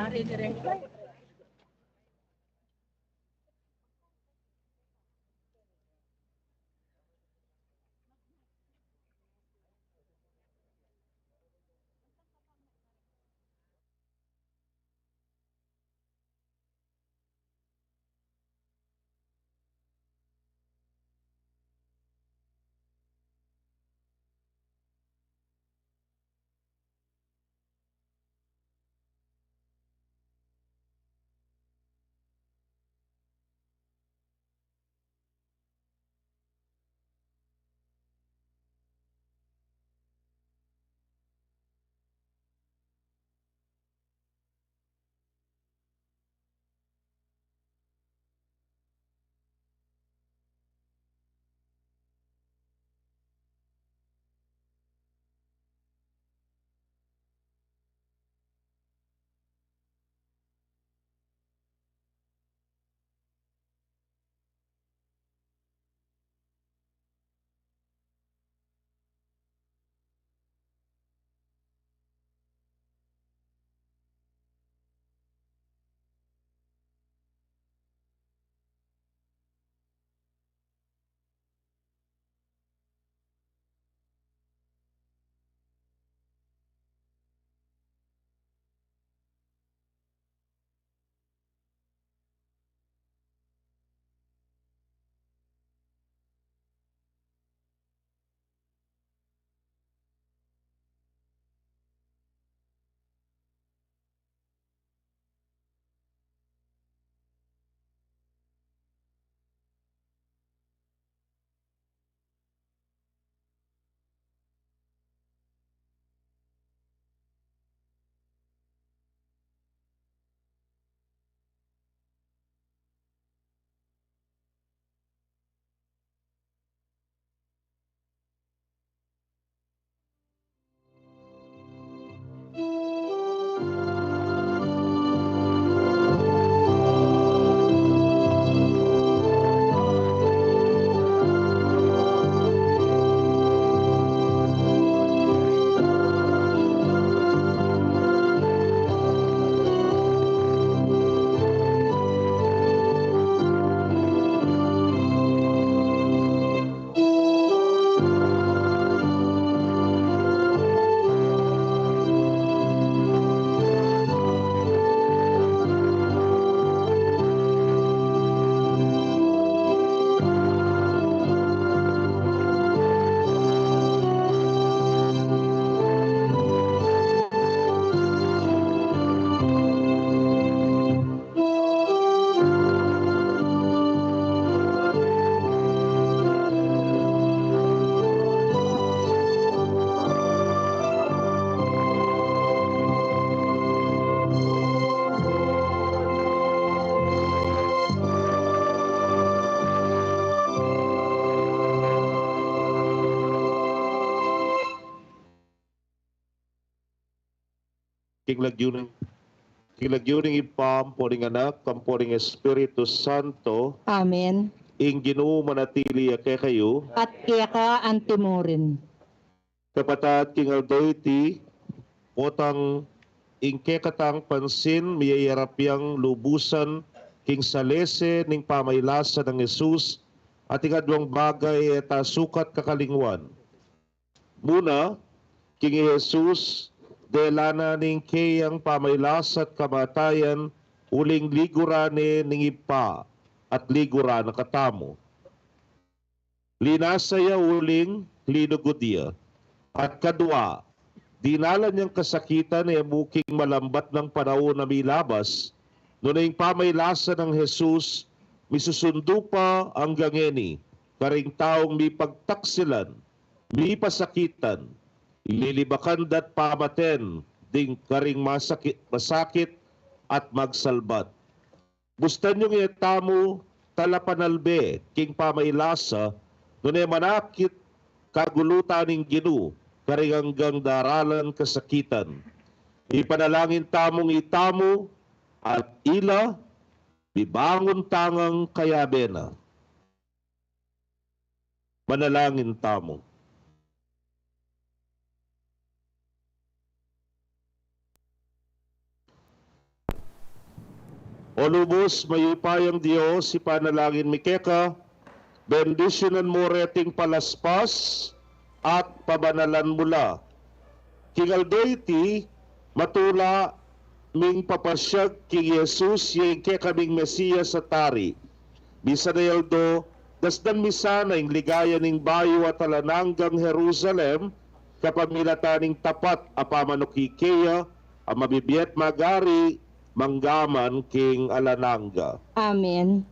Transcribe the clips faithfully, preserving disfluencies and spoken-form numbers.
Ari dire. King lagyu ning, king lagyu ning Ibpa, ampo ning Anak, ampo ning Espiritu Santo. Amen. Ing Ginu manatili ya kekayu. At keka antimurin. Kapatad, king aldo iti, potang ing kekatang pansin, miyayarap yang lubusan king salese ning pamailasa nang Jesus, at ing aduang bagay e ta sukat kakalingwan. Muna, king i Jesus, dela na ning keyang pamailasa at kamatayan, uling liguran ne ning Ibpa, at liguran na katamu. Linasa ya uling linugud ya. At kadua, dinalan yang kasakitan e mu king malambat nang panaun a milabas, nune ing pamailasa nang Jesus, misusundu pa anggang ngeni, karing taung mipagtaksilan, mipasakitan, lilibakan da't pamaten, ding karing masakit, masakit at magsalbat. Bustan yung itamu talapanalbe king pamailasa, nune manakit kagulutan ning Ginu, karing anggang daralan kasakitan. Ipanalangin tamung itamu, at ila, mibangun tangang kayabe na. Manalangin tamu. O lubus mayupayang Dios, ipanalangin mi keka, bendisyunan mu reting palaspas at pabanalan mu la. King aldo iti, matula ming papasyag king Jesus, ya ing kekaming Mesias at Ari. Misan a aldo, dasdan mi sana ing ligaya ning bayu at alang anggang Jerusalem, kapamilatan ning tapat a pamanuki keya, a mabibie at magari, mangga man king alang angga. Amen.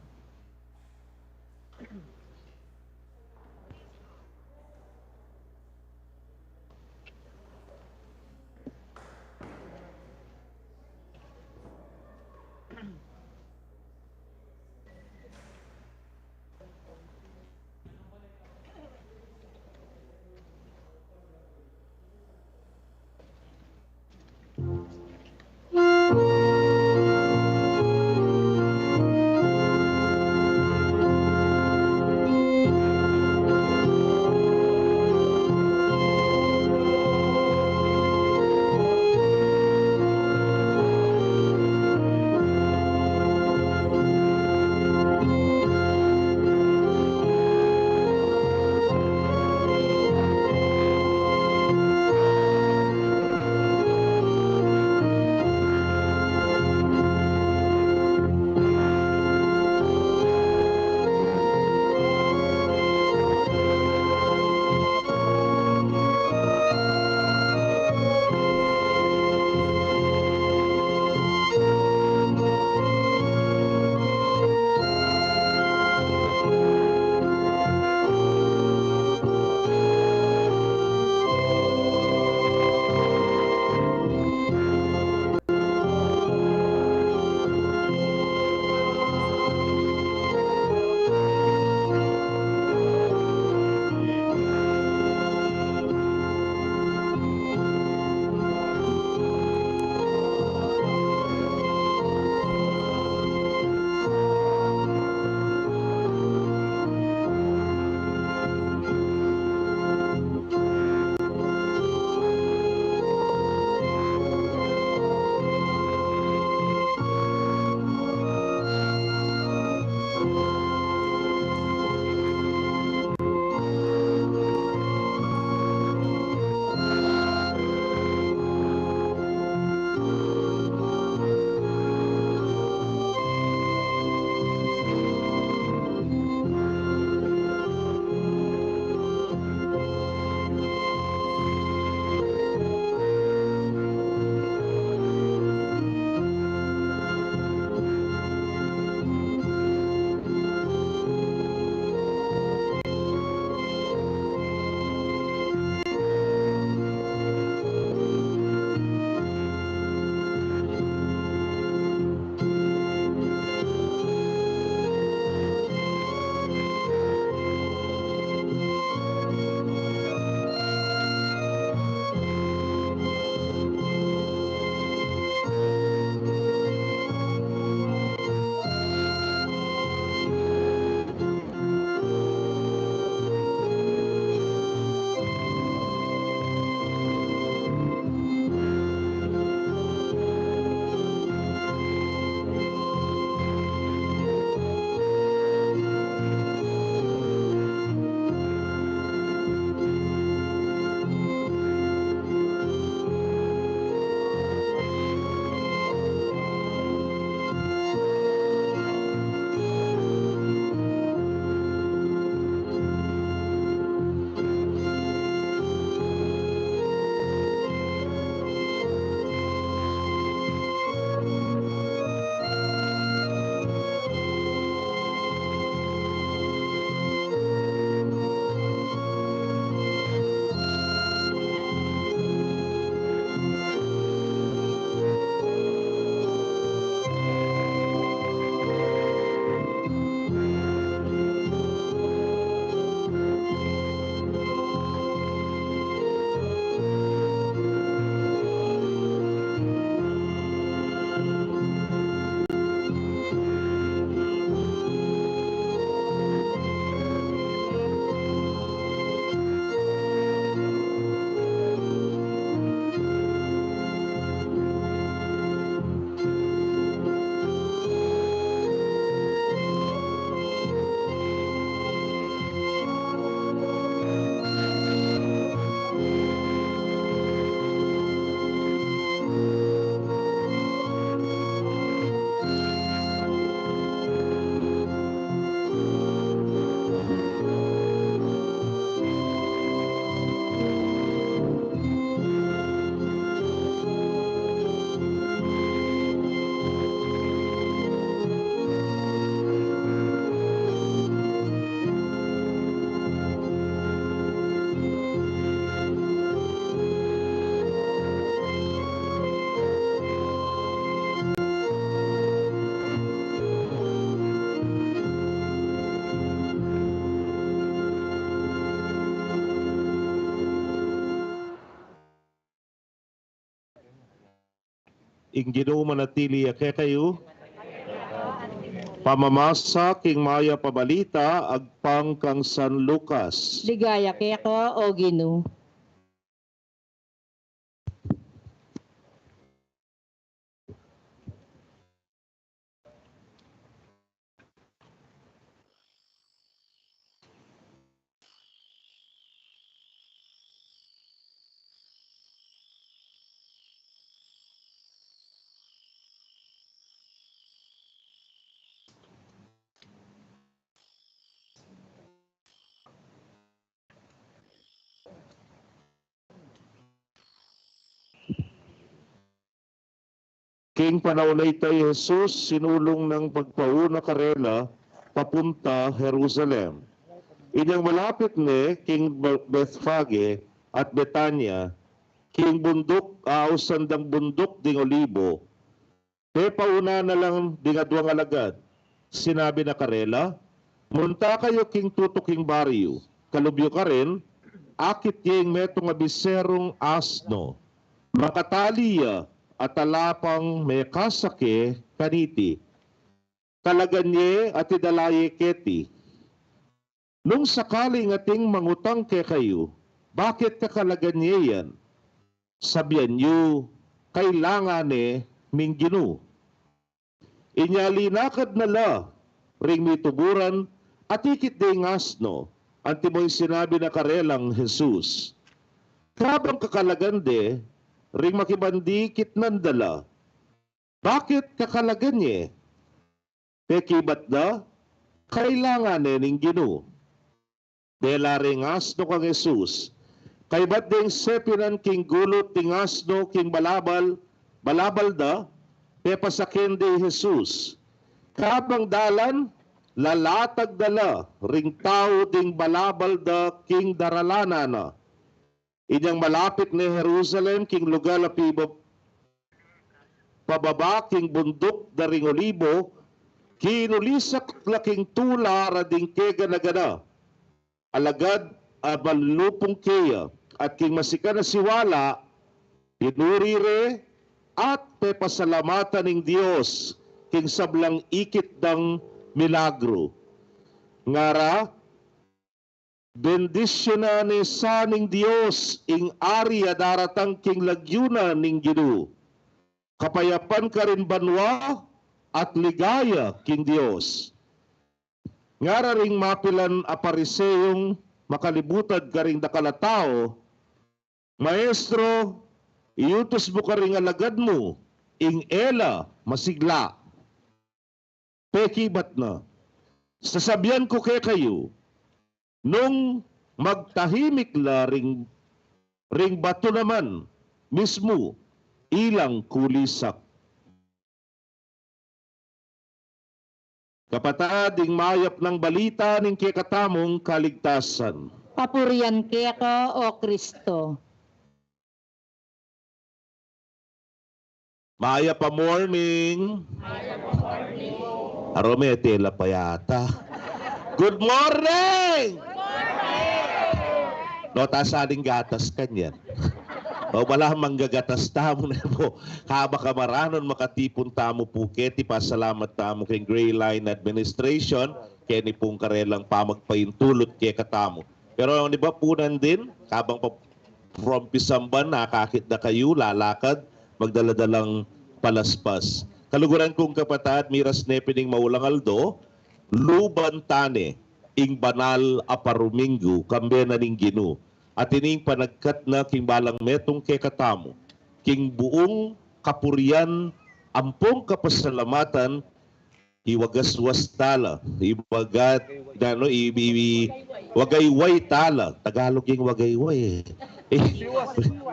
Ing Ginu manatili ya kekayu. Pamamasa king Mayap a Balita agpang kang San Lucas. Ligaya keka, O Ginu. King panaun a ita, i Jesus sinulung nang magpauna karela papunta Jerusalem. Inyang malapit ne king Be-, Bethfage at Betania, king bunduk a ausan dang Bunduk ding Olibo, pepauna na lang ding aduang alagad. Sinabi na karela, "Munta kayu king tutuking baryu, kalub yu karin, akit ye ing metung a biserung asno. Makatali ya at ala pang mekasake kaniti. Kalagan ye at idala ye keti. Nung sakaling ating mangutang kekayu, bakit kakalagan ye yan? Sabian yu, kailangan ne ning Ginu." Inya linakad na la ring mituburan at ikit de ing asno, antimo ing sinabi na karelang Jesus. Kabang kakalagan de, ring makibandi ikit nanda la, "Bakit kakalagan ye?" Pekibat da, "Kailangan ne ning Ginu." Dela ring asno kang Jesus. Kaibat ding sepinan king gulut ding asno king balabal, balabal da, pepasaken de i Jesus. Kabang dalan, lalatag da la ring tau ding balabal da king daralanan na. Inyang malapit ne Jerusalem king lugal a piba-, pababa king bunduk da ring Olibo, kinulisak la king tula ra ding kegana-gana. Alagad a manlupung keya, at king masikan a siwala, pinuri re, at pepasalamatan ing Dios king sablang ikit dang milagru. Ngara, "Bendisyunan ne sa ning Dios ing Ari a daratang king lagyu na ning Ginu. Kapayapan karin banua at ligaya king Dios." Ngara ring mapilan a Pariseyong makalibutad karing dakal a tau, "Maestro, iutus mu karing alagad mu ing e la masigla." Pekibat na, "Sasabian ku kekayu, nung magtahimik la ring, ring batu naman mismu, ilang kulisak." Kapatad, ing mayap nang balita ning kekatamung kaligtasan. Papurian keka, O Kristo. Mayap a morning. Aro, me tela pa yata. Good morning! No, ta saling gatas kanyan. O, bala manggagatas tamu ne pu. Kabang kamaranan, makatipun tamu pu keti, pasalamat tamu keng Gray Line Administration, keni pung karelang pamagpaintulut kekatamu. Pero ing iba pu nandin, kabang pa from Pisamban, nakakit da kayu, lalakad, magdala-dalang palaspas. Kaluguran kung kapatad, miras ne pin ing maulang aldo, luban tane ing banal a paruminggu, kambe na ning Ginu. At ining panagkat na king balang metung kekatamu, king buung kapurian ampong kapasalamatan, iwagaswas tala, iwagat, ano, i, i, i, wagayway tala. Tagalog ing wagayway, eh. Eh,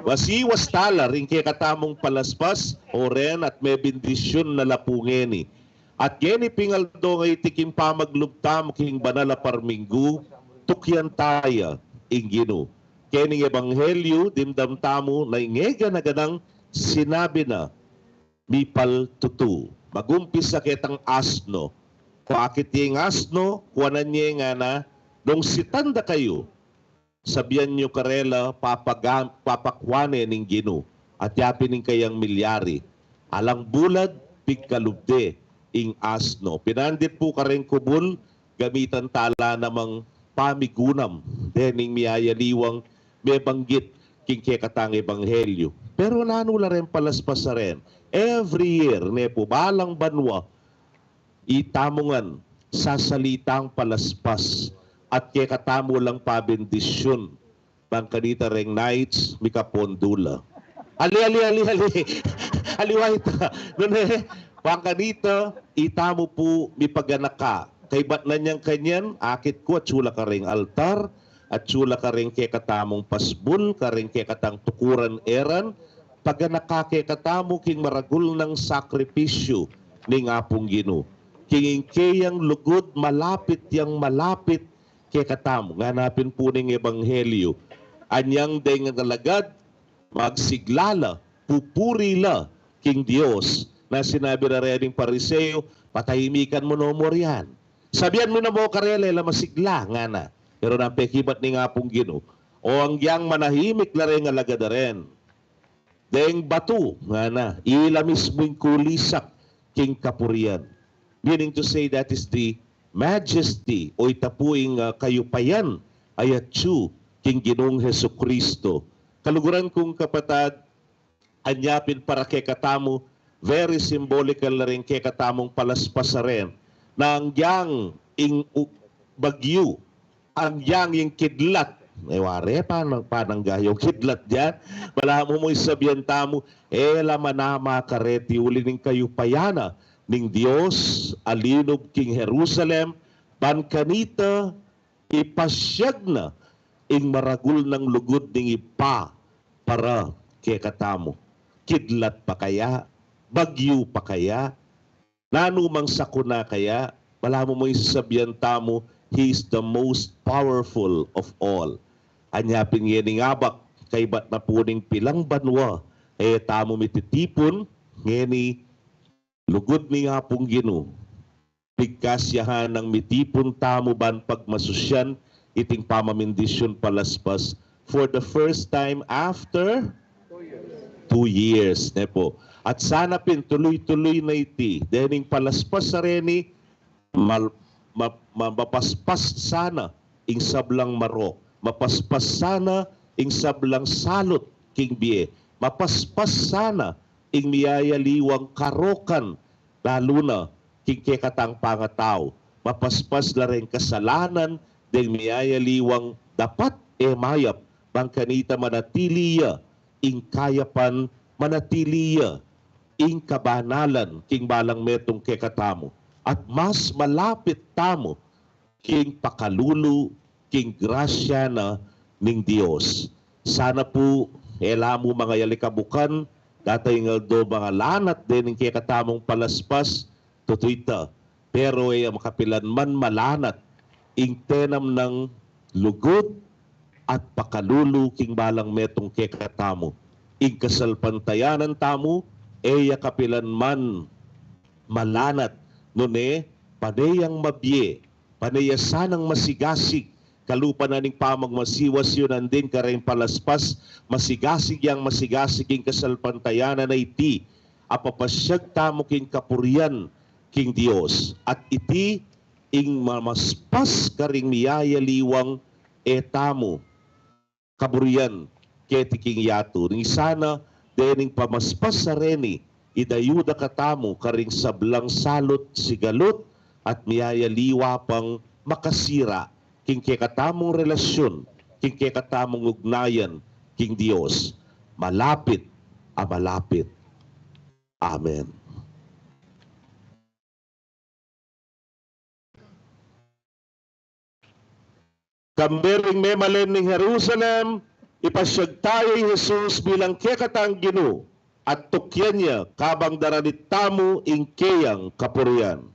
wasiwas tala ring kekatamung palaspas, o ren, at mebendisyun na la pu ngeni. At ngeni ping aldo ngeni king pamaglub tamu king banal a parminggu, tukyan taya ing Ginu. Kening ebanghelyu, dimdam tamu na ing e gana-ganang sinabi na mipaltutu. Magumpisa ketang asno. Kuakit ye ing asno, kuanan ye ngana, nung sitan da kayu, sabian yu karela, papaga-, papakua ne ning Ginu, at yapin ing kayang milyari. Alang bulad, pigkalub de ing asno. Pinandit pu kareng kubul, gamitan tala namang pamigunam dening miyayaliwang mebanggit king kekatang ebanghelyu. Pero nanu la reng palaspas a ren? Every year, ne pu, balang banua, itamu ngan sasalitang palaspas at kekatamu lang pabendisyun. Bang kanita reng knights, mikapondo la. Ali, ali, ali, ali. Aliwa ita. Nune, bang kanita, itamu pu mipaganaka. Kaybat na niyang kanyan, akit ku, atsu la kareng altar, atsu la kareng kekatamung pasbul, kareng kekatang tukuran eran, paganaka kekatamu king maragul nang sakripisyu ning Apung Ginu. King ing keyang lugud, malapit yang malapit kekatamu. Ngana pin pu ning ebanghelyu, anyang deng alagad, magsigla la, pupuri la king Dios. Na sinabi ra reng Pariseo, "Patahimikan mu no mu rian. Sabian mu na mu karela e la masigla," ngana. Pero nung pekibat ning Apung Ginu, "O angyang manahimik la reng alagad a ren, deng batu," ngana, "ila mismu ing kulisak king kapurian." Meaning to say, that is the majesty, o ita pu ing, ah, kayupayan a yatsu king Ginung Jesucristo. Kaluguran kung kapatad, anya pin para kekatamu, very symbolical na rin kekatamung palaspas a ren, na angyang ing u-, bagyu, angyang ing kidlat. E ware, panang, panang gayo kidlat dian. Balamu mu isabian tamu, e la manama kareti uli ning kayupayan na ning Dios a linub king Jerusalem, ban kanita ipasyag na ing maragul nang lugud ning Ibpa para kekatamu. Kidlat pa kaya? Bagyu pa kaya? Nanu mang sakuna kaya? Balamu mu isasabian tamu, He is the most powerful of all. Anya pin ngening abak, kaybat na pu ning pilang banua, e tamu mititipun, ngeni lugud ning Apung Ginu. Pigkasyahan nang mitipun tamu ban pagmasusyan iting pamamindisyun palaspas for the first time after two years, ne pu. At sana pin tuluy-tuluy na iti, dening palaspas a reni, mal-, ma-, ma-, mapaspas sana ing sablang marok, mapaspas sana ing sablang salut king bie, mapaspas sana ing miyayaliwang karokan, lalu na king kekatang pangatau, mapaspas la reng kasalanan deng miyayaliwang dapat e mayap, bang kanita manatili ya ing kayapan, manatili ya ing kabanalan king balang metung kekatamu, at mas malapit tamu king pakalulu, king grasya na ning Dios. Sana pu, e la mu mangayaling kabukan, datang ing aldo mangalanat dening kekatamung palaspas, tutu ita. Pero e ya makapilan man malanat ing tenam nang lugud at pakalulu king balang metung kekatamu. Ing kasalpantayanan tamu, e ya kapilan man malanat, nune, pane yang mabie, pane ya sanang masigasig, kalupa na ning pamagmasiwas yu nandin kareng palaspas, masigasig yang masigasig ing kasalpantayanan a iti, apapasyag tamu king kapurian king Dios, at iti ing mamaspas karing miyayaliwang e tamu kaburian keti king yatu. Ning sana dening pamaspas a reni, idayuda katamu karing sablang salut, sigalut, at miyayaliwa pang makasira king kekatamung relasyun, king kekatamung ugnayan king Dios. Malapit a malapit. Amen. Kambe ring memalen ning Jerusalem, ipasyag taya i Jesus bilang kekatang Ginu, at tukyan ya kabang daranit tamu ing keyang kapurian.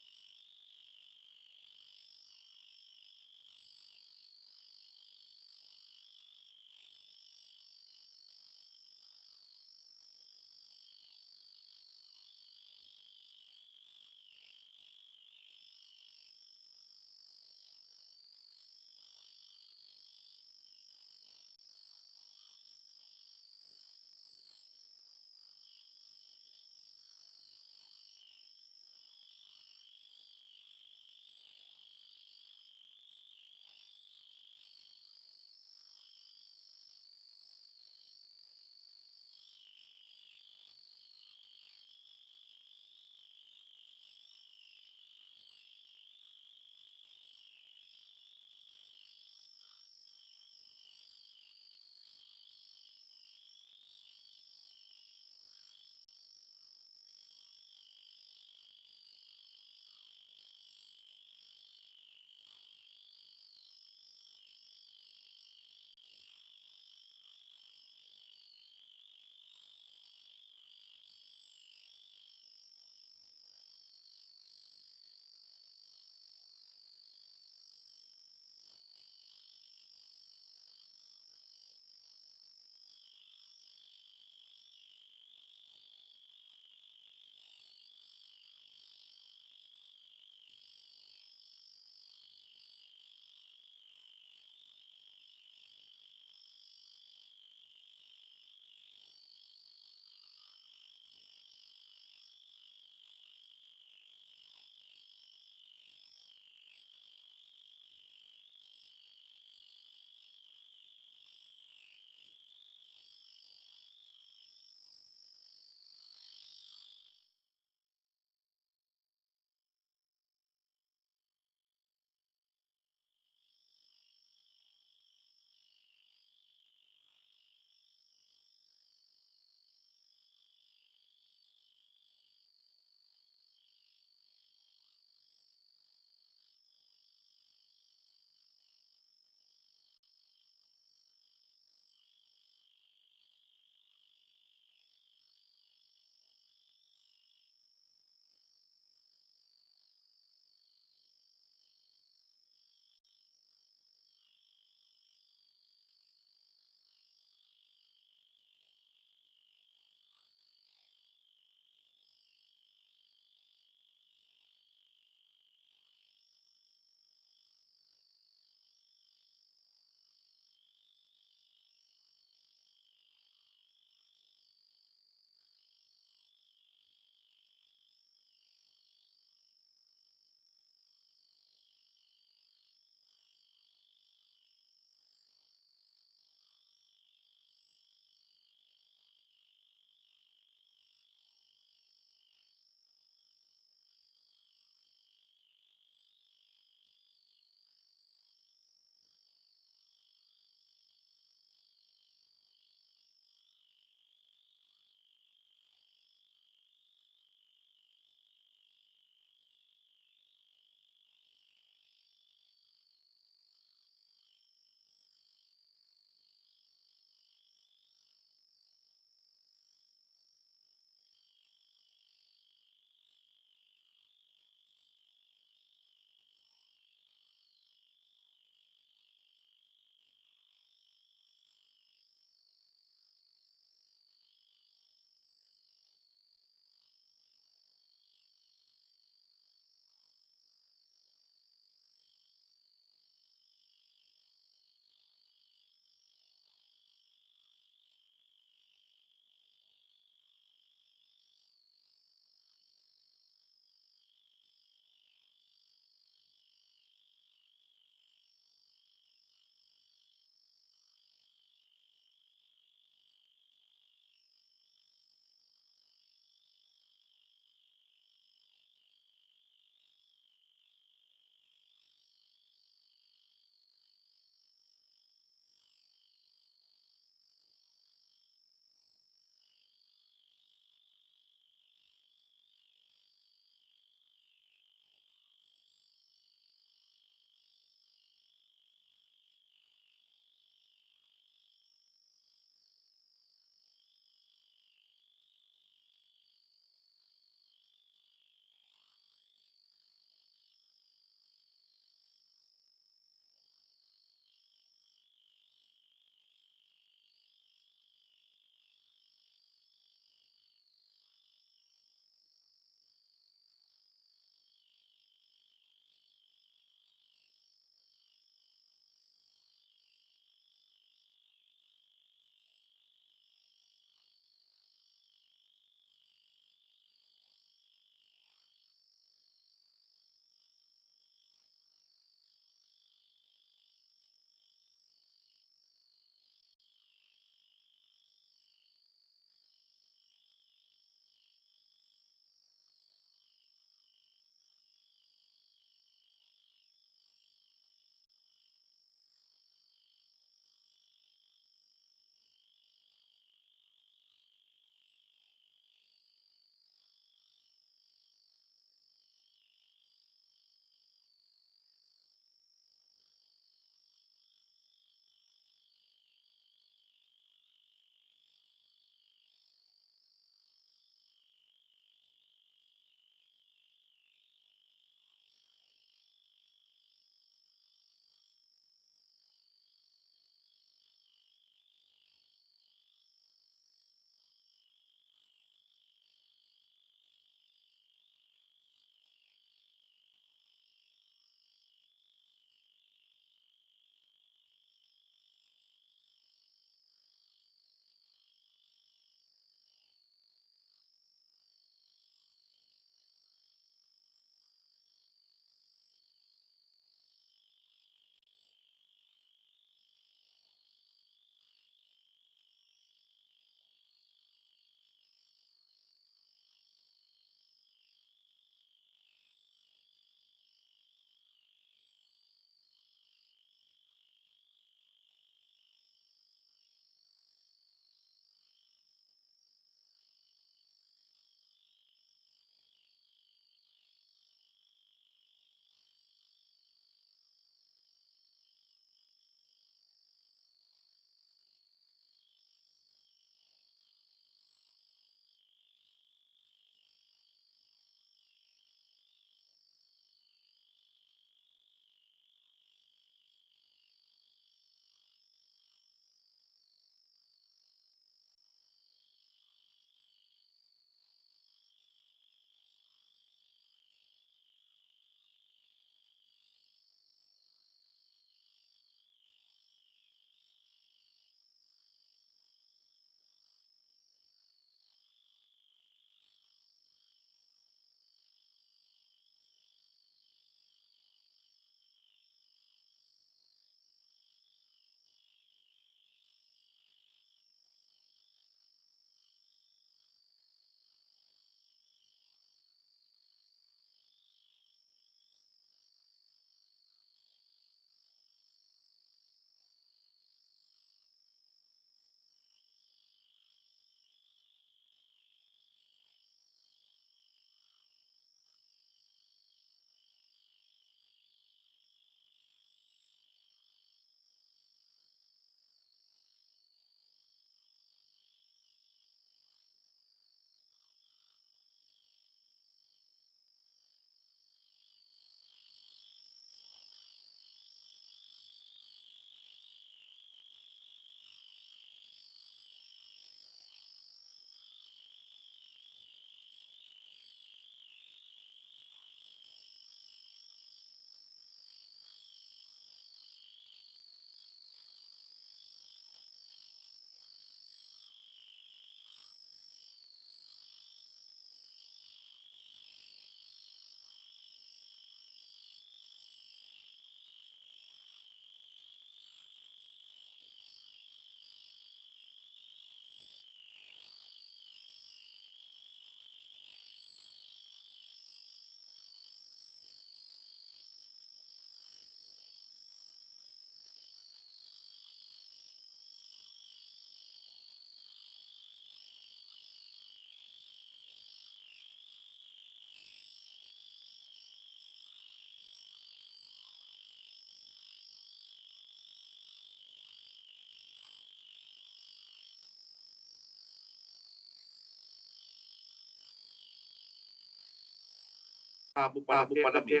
tamu pala kekami.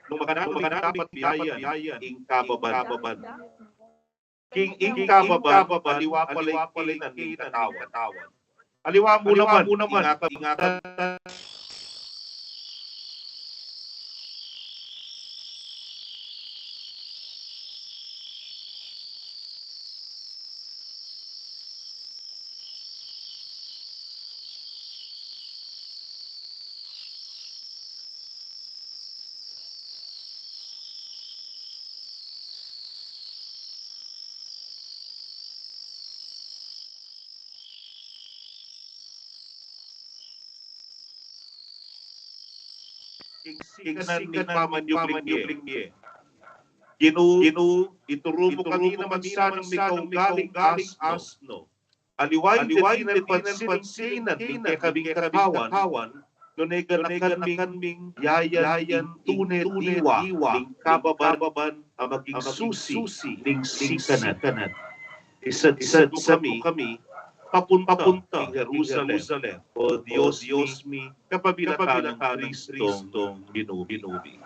Nung makananu, nung makananu dapat biyayan ing kababan. King ing kababan, aliwa pala ing tinan ning katawan. Aliwa mu naman, ing akap-, ing akap- King sikanan ning pamanyubling mie. Ginu, Ginu, ituru mu kami naman sanang mikaugaling asno. Aliwa ing detinan pansinan ning kekabing katawan, nune ganakan ming yayan ing tune diwa ning kababan a maging susi ning sikanan. Isadsad mu kami papunta king Jerusalem, o Dios mi, kapabilatan nang Kristong binubi.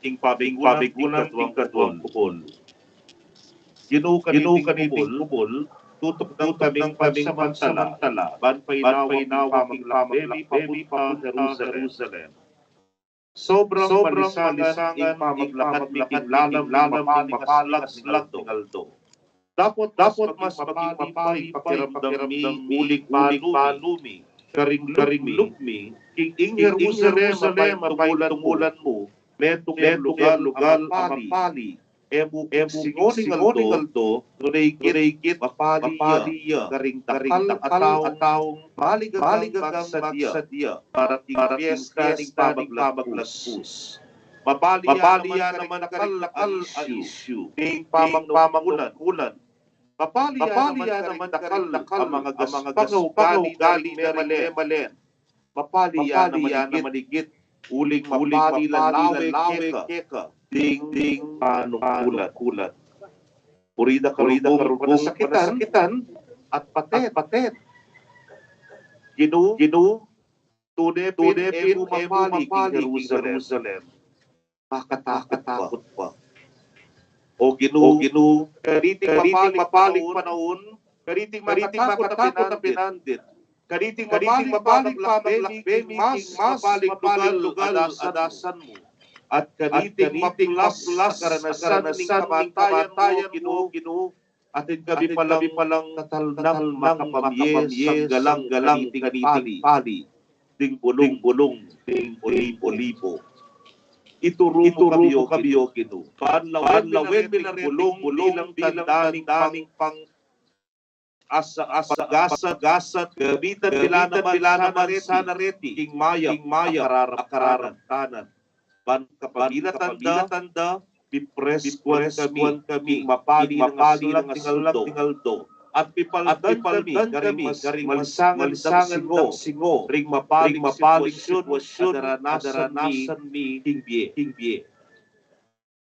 Ing paminggunam king katwang bukol. Ginu, kaniting bukol, tutukdan kaming pansamantala ban painawa king pamaglakbe mi papunta Jerusalem. Sobrang malisangan ing pamaglakad mi king lalam ning mapaling a slag ning aldo. Dapot, dapot mas maging mapali pa ing pakiramdam mi uling balu mi karing lub mi king ing Jerusalem a bayu tumulan mu, metung yang lugal a mapali. E mu king singo ning aldo, nune ikit mapali ya karing dakal a taung maligagang magsadya para king piesta ning pamaglagpus. Mapali ya naman karing dakal a isyu king pamangungkulan. Mapali ya naman karing dakal a mangagaspangang ugali da ring memalen. Mapali ya naman igit uling mapali la lawe keka ding, ding panungkulan. Puri da karugong panasakitan at patet. Ginu, tune pin e mu mapali king Jerusalem. Makatakut pa. O Ginu, kaniting mapaling panaun, kaniting makatakut a pinandit, kaniting mapaling pamaglakbe mi king mas mapaling lugal a dasan mu, at kaniting maplas a karanasan ning kamatayan mu, Ginu, atin kami palang tatalnang makapamye sanggalang kaniting pali ding bulung, bulung ning Olibo. Ituru mu kami, O Ginu, ban lawen mi la reting bulung bilang tanda ning pang asa, asa, gasat, gasat, gamitan mi la naman sana reti king mayap, king mayap a kararaptanan. Ban kapamilatan da, pipreskuan kami king mapali nang asulat ning aldo, at pipaldan kami karing mas malisangan dang singo ring mapaling sitwasyun a daranasan mi king bie, king bie.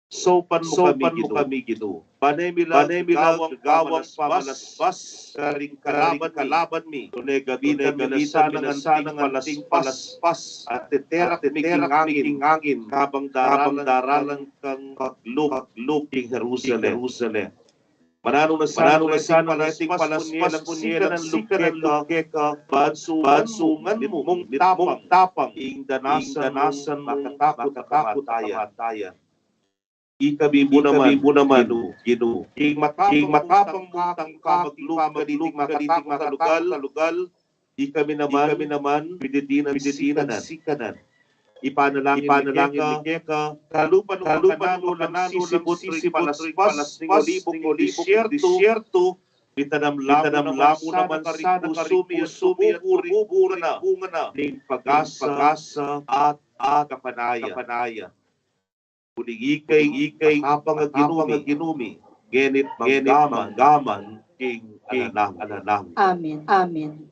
Saupan mu kami, Ginu, ban e mi la gawang pamalaspas karing kalaban mi, nune gamitan mi la sanang anting palaspas a teterak mi king angin kabang daralan kang paglub, paglub king Jerusalem. Mananu na sanang reting palaspas mu, nune lang sikanan lub keka, ban sungan mu mitmung tapang ing danasan mung makatakut a kamatayan. Ikami mu naman, Ginu, king matapang mung tangka king pamaglub kaniting makatakut a lugal, ikami naman, ikami naman, pidi dinan sikanan. Ipanalangin mi keka, kalupa nung makananu lang sisibut ring palaspas ning Olibo king disyertu, mitanam la mu naman sana karing pusu mi at tumubu ring bunga na ning pag-asa at, at kapanayan. Uling ika ing, ika ing matapang a Ginu mi, ngenit mangga man king alang angga. Amen. Amen.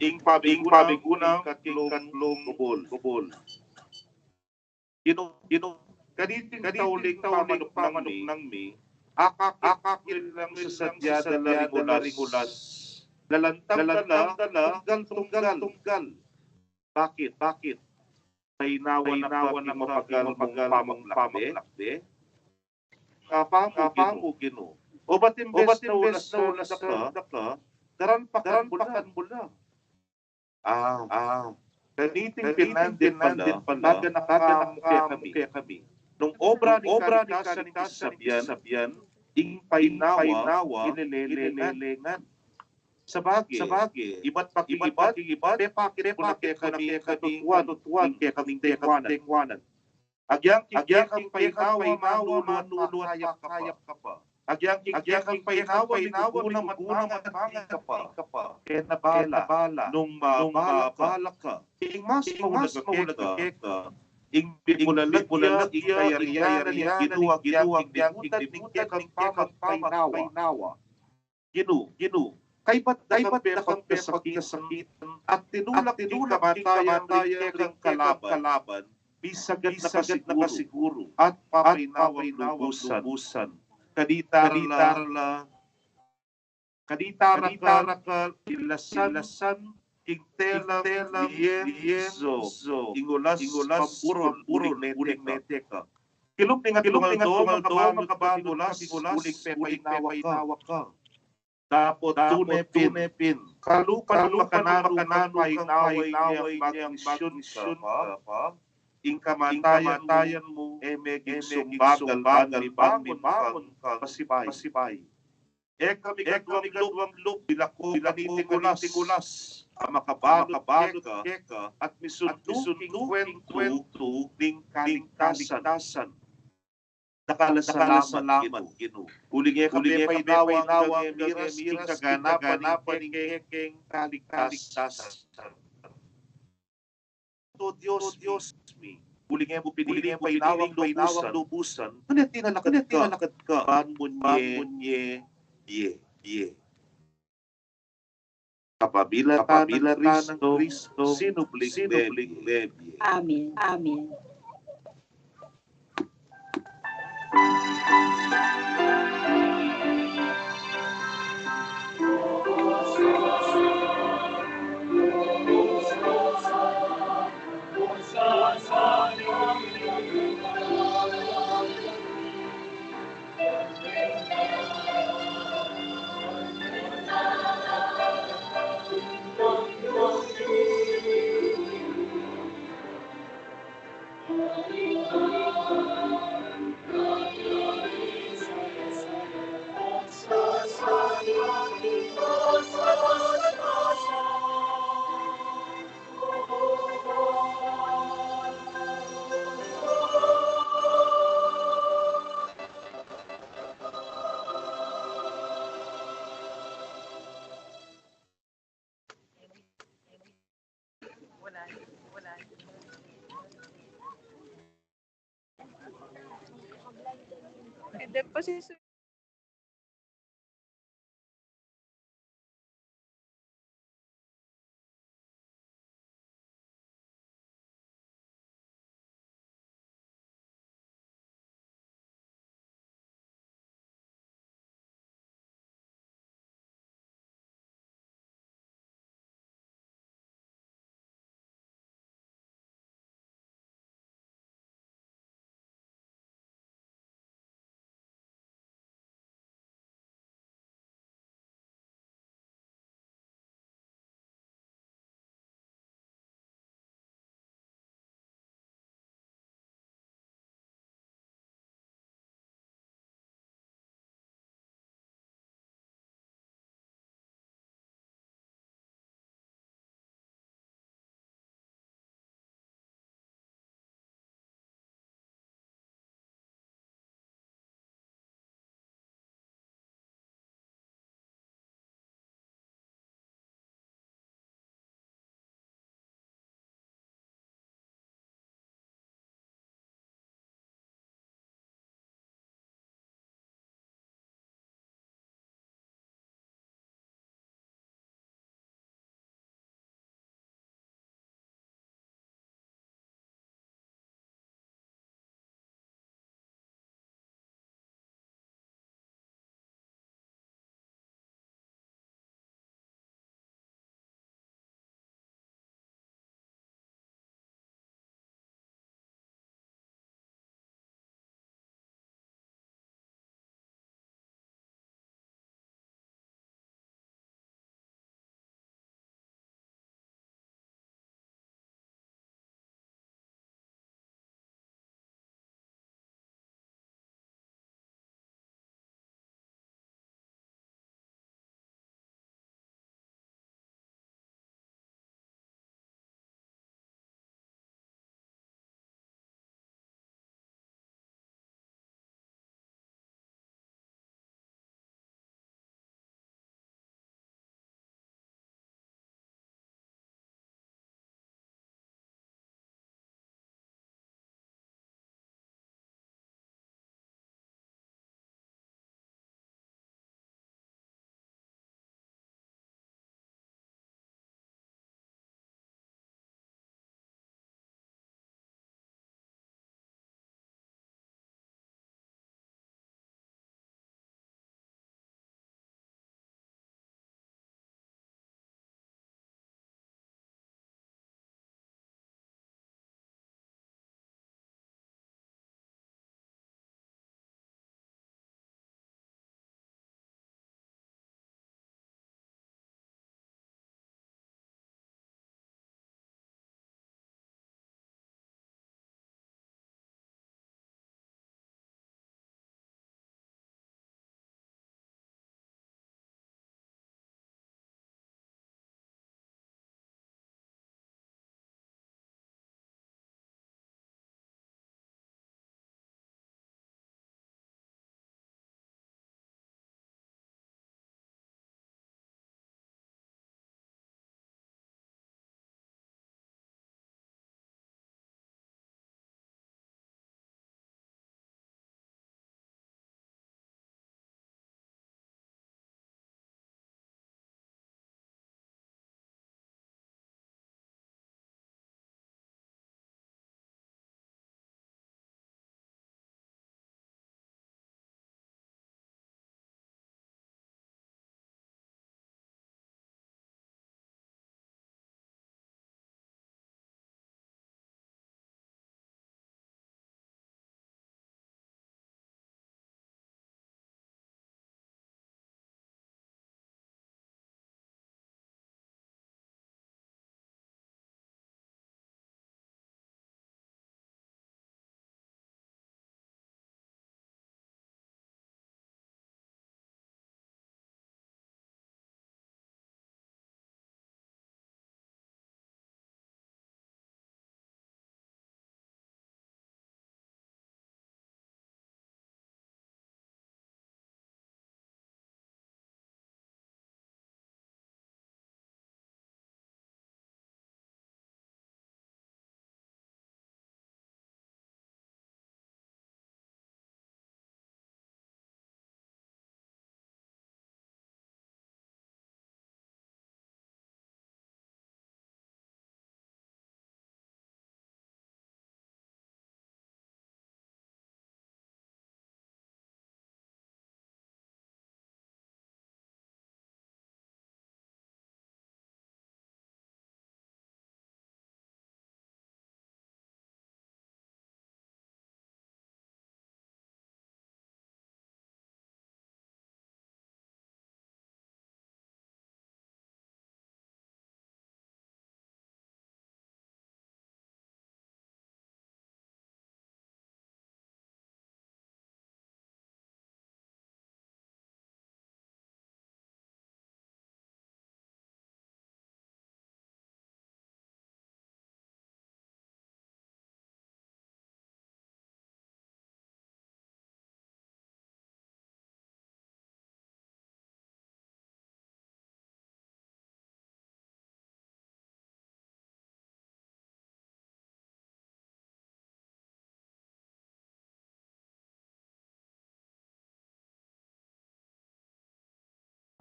Ing pamiguna, ing katlung kubul. Kubul. Ginu, Ginu, kaniting tauling pamanuknang mi, akakit, akakit lang sa sadya da la ring ulas. Lalantang da la, tunggal, tunggal, tunggal. Bakit? Bakit? Painawa na ka king mapagal mung pamaglakbe? Kapamu, Ginu. O ba't imbes na ulasan da ka, daran pakan mu la? Ah, ah. Kaniting pinandit pala, paganaka mu kekami. Nung obra ning kalikasan ing sabian, ing painawa, ilelelengan. Sabage, ibat pa king ibat, pepakit ku na kekami ing katutuan, ing kekaming tekuanan. Agyang king kekang painawa, manulu at makayap ka pa. Agyang king kekang painawa, miguguna at manganti ka pa. Kena bala, nung mabala ka. Ing mas maulaga keka, ing bibulalag ya ing kayarian ning Ginu agyang king limutan ning kekang pamanpainawa. Ginu, Ginu, kaybat da kang pepagkasakitan, at tinulak king kamatayan ring kekang kalaban, misagad na kasiguru, at papainawang lubusan. Kanita ra la, kanita ra ka ilasan king telang lienso ing ulas pamburul uling mete ka. Kilub ning atlung aldo, makabalu, makabalu king ulas uling pepainawa ka. Dapot tune pin, kalupa nung makananu kang painawa, inyang magmisyun ka pa, ing kamatayan mu e meging sumbagal ban mibangun kang pasibayu. E ka migaduang lub, bilako kaniting ulas a makabalu keka at misundu king kuwentu ning kaligtasan. Dakal a salamat, Ginu. Uling e ka pepainawa anggang e miras king kaganapan ning kekeng kaligtasan. O Dios mi, uling e mu piniling painawang lubusan, nune tinalakad ka ban munye bie, bie. Kapamilatan nang Kristo, sinubling mebie. Amen. Amen.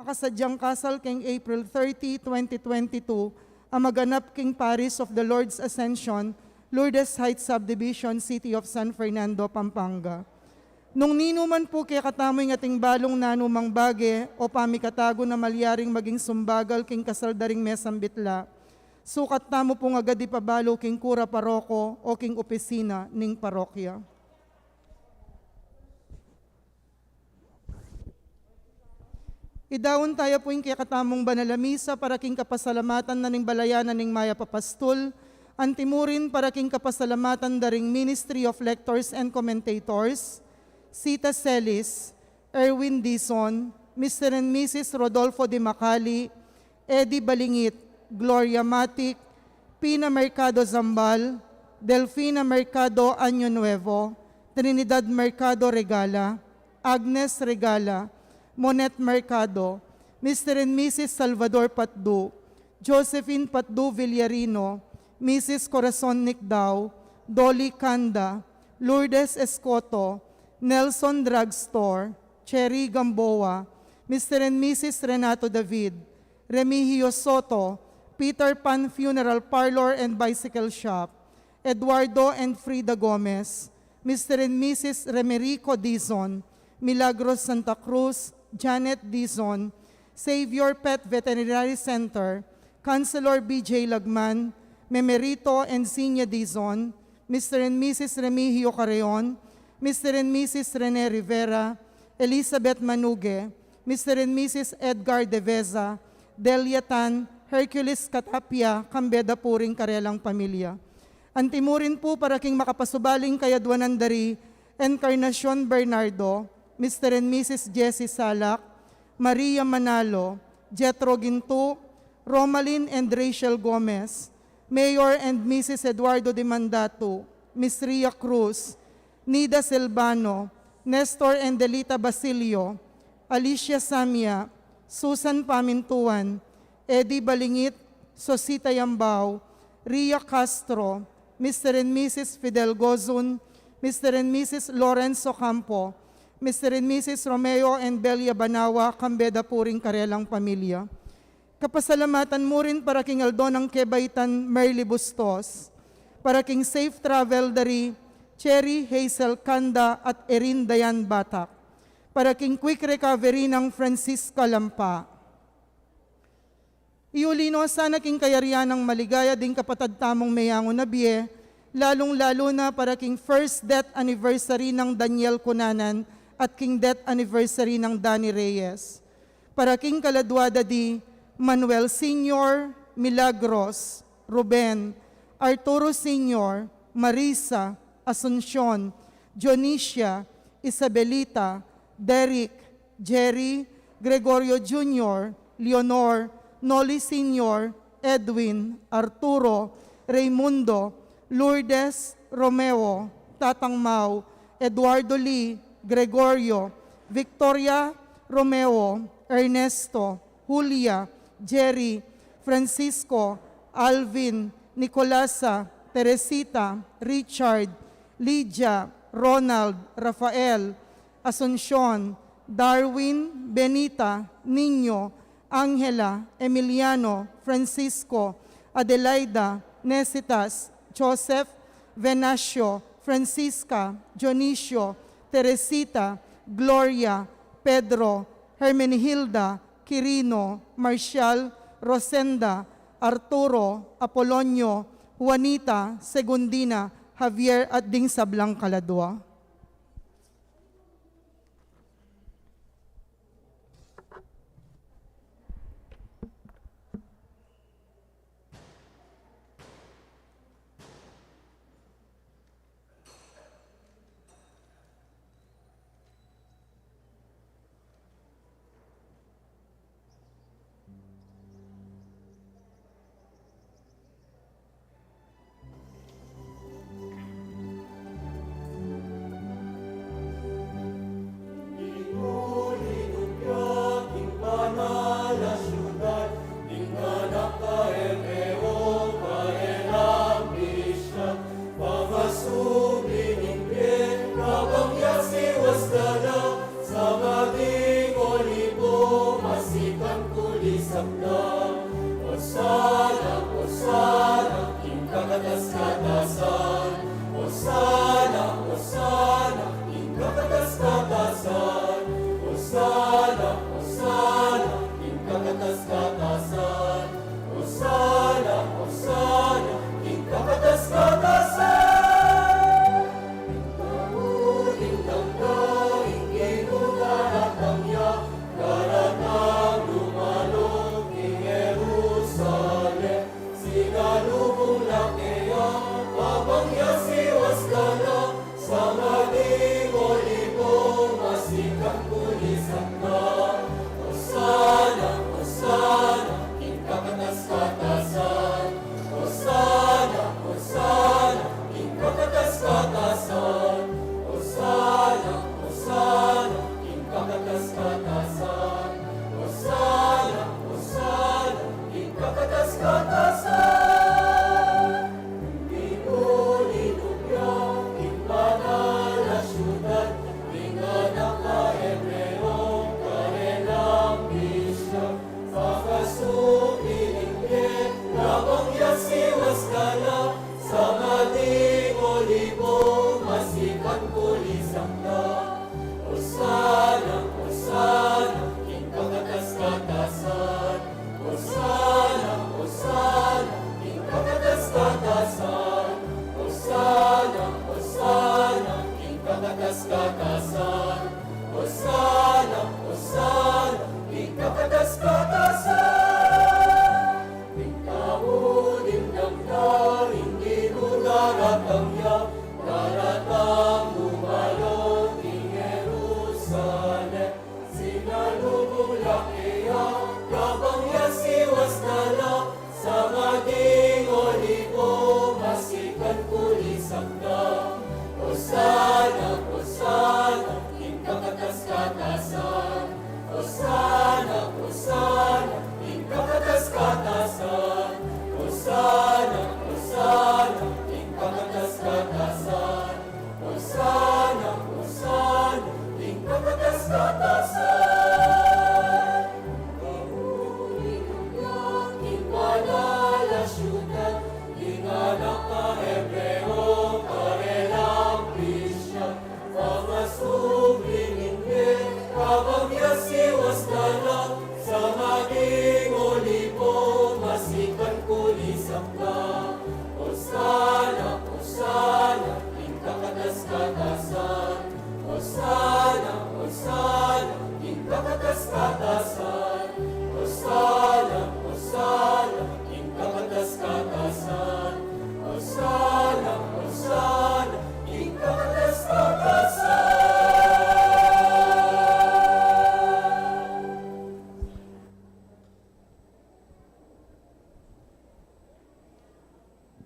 Makasadyang kasal keng April thirty, twenty twenty-two, a maganap keng Parish of the Lord's Ascension, Lourdes Heights Subdivision, City of San Fernando, Pampanga. Nung ninu man pu kekatamu ing ating balung nanumang bage o pamikatagun a malyaring maging sumbagal keng kasal da ring mesambit la, sukat tamu pung agad ipabalu keng kura paroko o keng opisina ning parokya. Idaun taya pu ing kekatamung banal a misa para king kapasalamatan na ning balayan na ning Mayap a Pastul, antimurin para king kapasalamatan da ring Ministry of Lectors and Commentators, Sita Celis, Erwin Dizon, Mister and Missus Rodolfo de Macali, Eddie Balingit, Gloria Matic, Pina Mercado Zambal, Delfina Mercado Año Nuevo, Trinidad Mercado Regala, Agnes Regala, Monet Mercado, Mister and Missus Salvador Patdu, Josephine Patdu Villarino, Missus Corazon Nicdao, Dolly Canda, Lourdes Escoto, Nelson Drugstore, Cherry Gamboa, Mister and Missus Renato David, Remigio Soto, Peter Pan Funeral Parlor and Bicycle Shop, Eduardo and Frida Gomez, Mister and Missus Remerico Dizon, Milagros Santa Cruz, Janet Dizon, Xavier Pet Veterinary Center, Councilor B J Lagman, Memerito and Zinia Dizon, Mister and Missus Remigio Carreon, Mister and Missus Rene Rivera, Elizabeth Manuge, Mister and Missus Edgar Deveza, Delia Tan, Hercules Catapia, kambe da pu ring karelang pamilya. Antimurin pu para king makapasubaling kayadwanan da ri Encarnacion Bernardo, Mister and Missus Jessie Salak, Maria Manalo, Jethro Gintu, Romalyn and Rachel Gomez, Mayor and Missus Eduardo Demandatu, Miss Ria Cruz, Nida Silvano, Nestor and Delita Basilio, Alicia Samia, Susan Pamintuan, Eddie Balingit, Sosita Yambao, Ria Castro, Mister and Missus Fidel Gozun, Mister and Missus Lawrence Ocampo, Mister and Missus Romeo and Belia Banawa, kambe da pu ring karelang pamilya. Kapasalamatan mu rin para king aldo nang kebaitan Merly Bustos, para king safe travel da ri Cherry Hazel Canda at Erin Dayan Batak, para king quick recovery nang Francisca Lampa. Iuli no sana king kayarian nang maligaya ding kapatad tamung meyangu na bie, lalung-lalu na para king first death anniversary nang Daniel Cunanan at king death anniversary nang Danny Reyes. Para king kaladwa da di Manuel Senior, Milagros, Ruben, Arturo Senior, Marisa, Asuncion, Dionisia, Isabelita, Derek, Jerry, Gregorio Junior, Leonor, Noli Senior, Edwin, Arturo, Raymundo, Lourdes, Romeo, Tatang Mau, Eduardo Lee, Gregorio, Victoria, Romeo, Ernesto, Julia, Jerry, Francisco, Alvin, Nicolasa, Teresita, Richard, Lydia, Ronald, Rafael, Asuncion, Darwin, Benita, Niño, Angela, Emiliano, Francisco, Adelaida, Necitas, Joseph, Venacio, Francisca, Dionisio, Teresita, Gloria, Pedro, Hermenegilda, Quirino, Marcial, Rosenda, Arturo, Apolonio, Juanita, Segundina, Javier, at ding sablang kaladwa.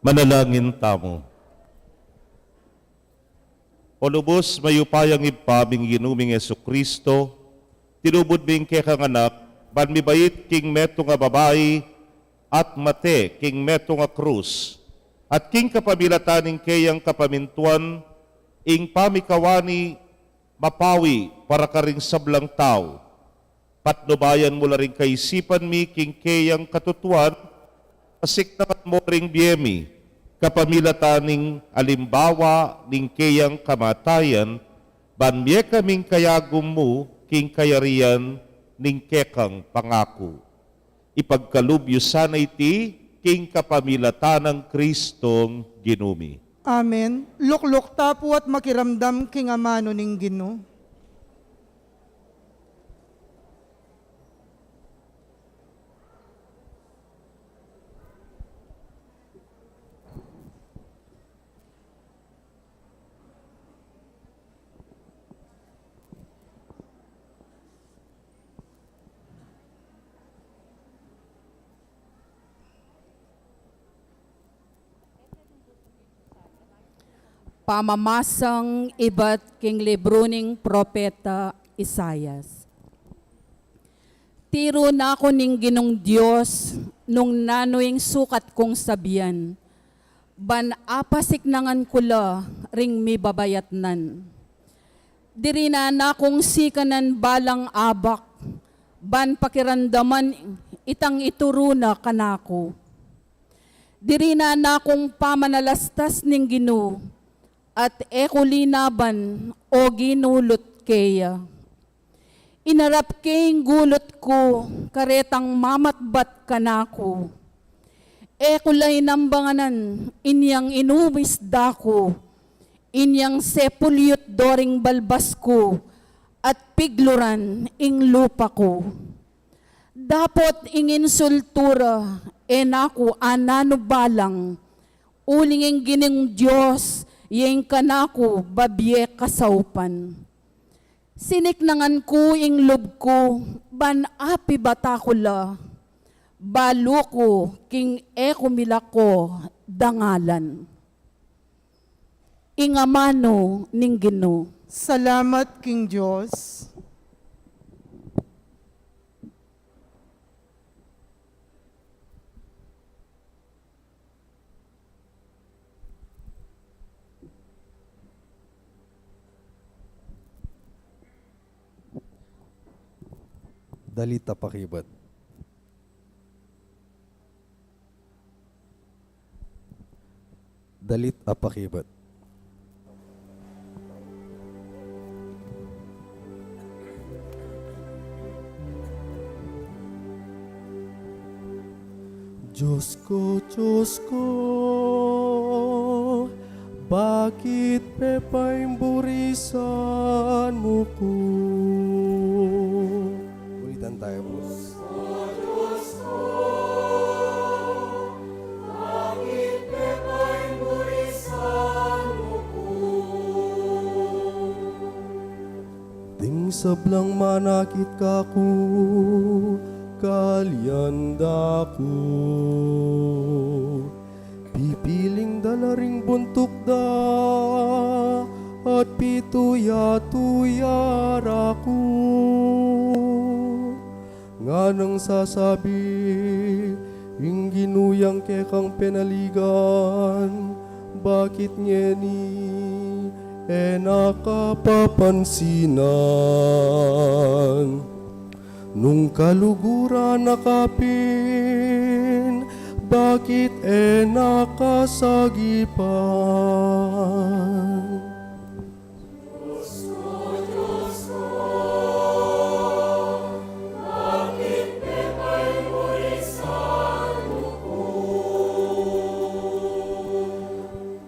Manalangin tamu. O lubus mayupayang Ibpa ming Ginu ming Jesucristo, tinubud ming kekang Anak, ban mibait king metung a babai at mate king metung a krus, at king kapamilatan ning keyang kapamintuan, ing pamikawani mapawi para karing sablang tau. Patnubayan mu la ring kaisipan mi king keyang katutuan, pasiknangan mu ring bie mi, kapamilatan ning alimbawa ning keyang kamatayan, ban mie kaming kayagum mu king kayarian ning kekang pangaku. Ipagkalub yu sana iti king kapamilatan nang Kristong Ginu mi. Amen. Lukluk ta pu at makiramdam king amanu ning Ginu. Pamamasang ibat king libru ning propeta Isaias. Tiru na ku ning Ginung Dios nung nanu ing sukat kung sabian, ban apasiknangan ku la ring mibabayatnan. Diri na na kung sikanan balang abak, ban pakiramdaman itang ituru na kanaku. Diri na na kung pamanalastas ning Ginu, at e ku linaban o ginulut keya. Inarap ke ing gulut ku karetang mamatbat kanaku. E ku la inambanganan inyang inumis da ku, inyang sepulyut do ring balbas ku, at pigluran ing lupa ku. Dapot ing insultu ra e na ku ananu balang, uling ing Ginung Dios ya ing kanaku babie kasaupan. Siniknangan ku ing lub ku ban apibata ku la, balu ku king e ku milako dangalan. Ing amanu ning Ginu. Salamat king Dios. Dalit a pakibat. Dalit a pakibat. Dios ku, Dios ku, bakit pepaiburisan mu ku? Ulitan tayo, boss. Ding sablang manakit kaku, kalian da ku. Pipiling da la ring buntuk da, at pituya-tuya ra ku. Nganang sasabi ing Ginu yang kekang penaligan, bakit ngeni e na ka papansinan? Nung kaluguran na ka pin, bakit e na ka sagipan?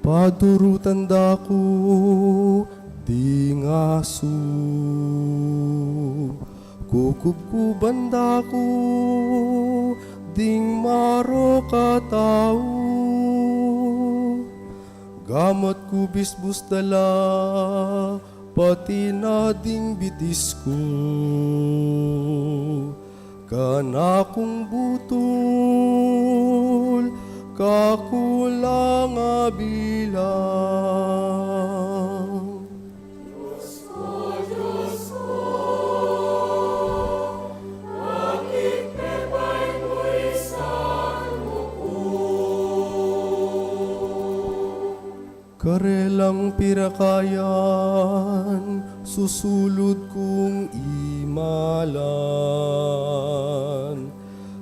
Padurutan da ku ding asu, kukubkuban da ku ding marok a tau. Gamat ku bisbus da la, pati na ding bitis ku. Kanakung butul, kaku lang abilang. Dios ku, Dios ku, bakit pepaiburisan mu ku? Karelang pirakayan, susulud kung imalan,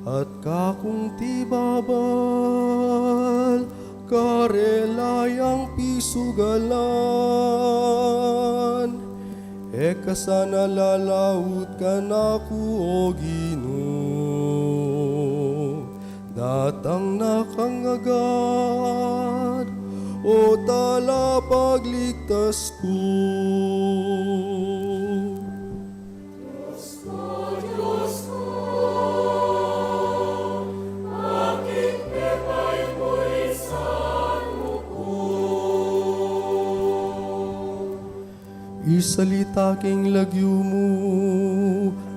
at kakung tibabal, karela yang pisugalan. E ka sana lalaut kanaku, O Ginu, datang na kang agad, O Talapagligtas ku. Dios ku, Dios ku, bakit pepaiburisan mu ku? Isalita king lagyu mu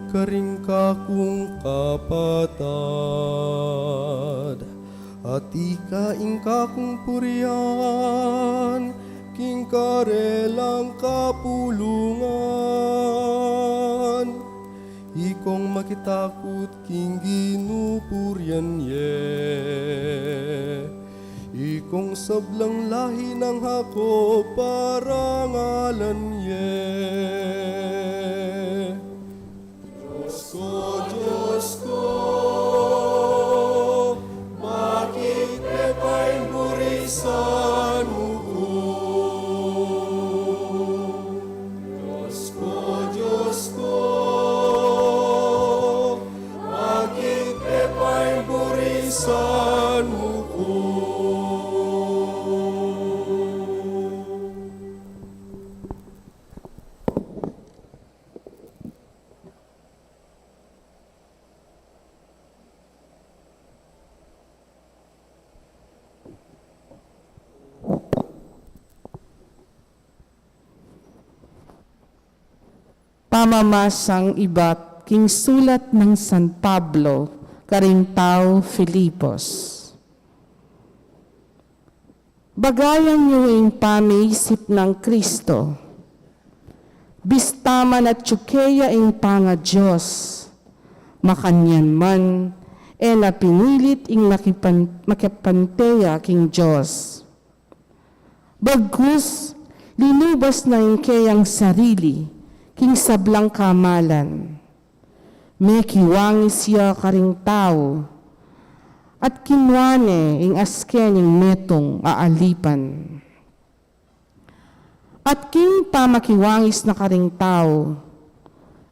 karing kakung kapatad, at ika ing kakung purian king karelang kapulungan. Ikong makitakut king Ginu, purian ye. Ikong sablang lahi nang Jacob, parangalan ye. Dios ku, Dios ku, bakit pepaiburisan mu ku? Dios ku, Dios ku, bakit pepaiburisan mu ku? Pamamasang ibat king sulat nang San Pablo karing taga Filipos. Bagayan yu ing pamiisip nang Kristo. Bista man atyu keya ing panga-Dios, makanyan man, e na pinilit ing makipan-, makipante ya king Dios. Bagkus, linubas na ing keyang sarili king sablang kamalan. Mekiwangis ya karing tau, at kinua ne ing aske ning metung a alipan. At king pamakiwangis na karing tau,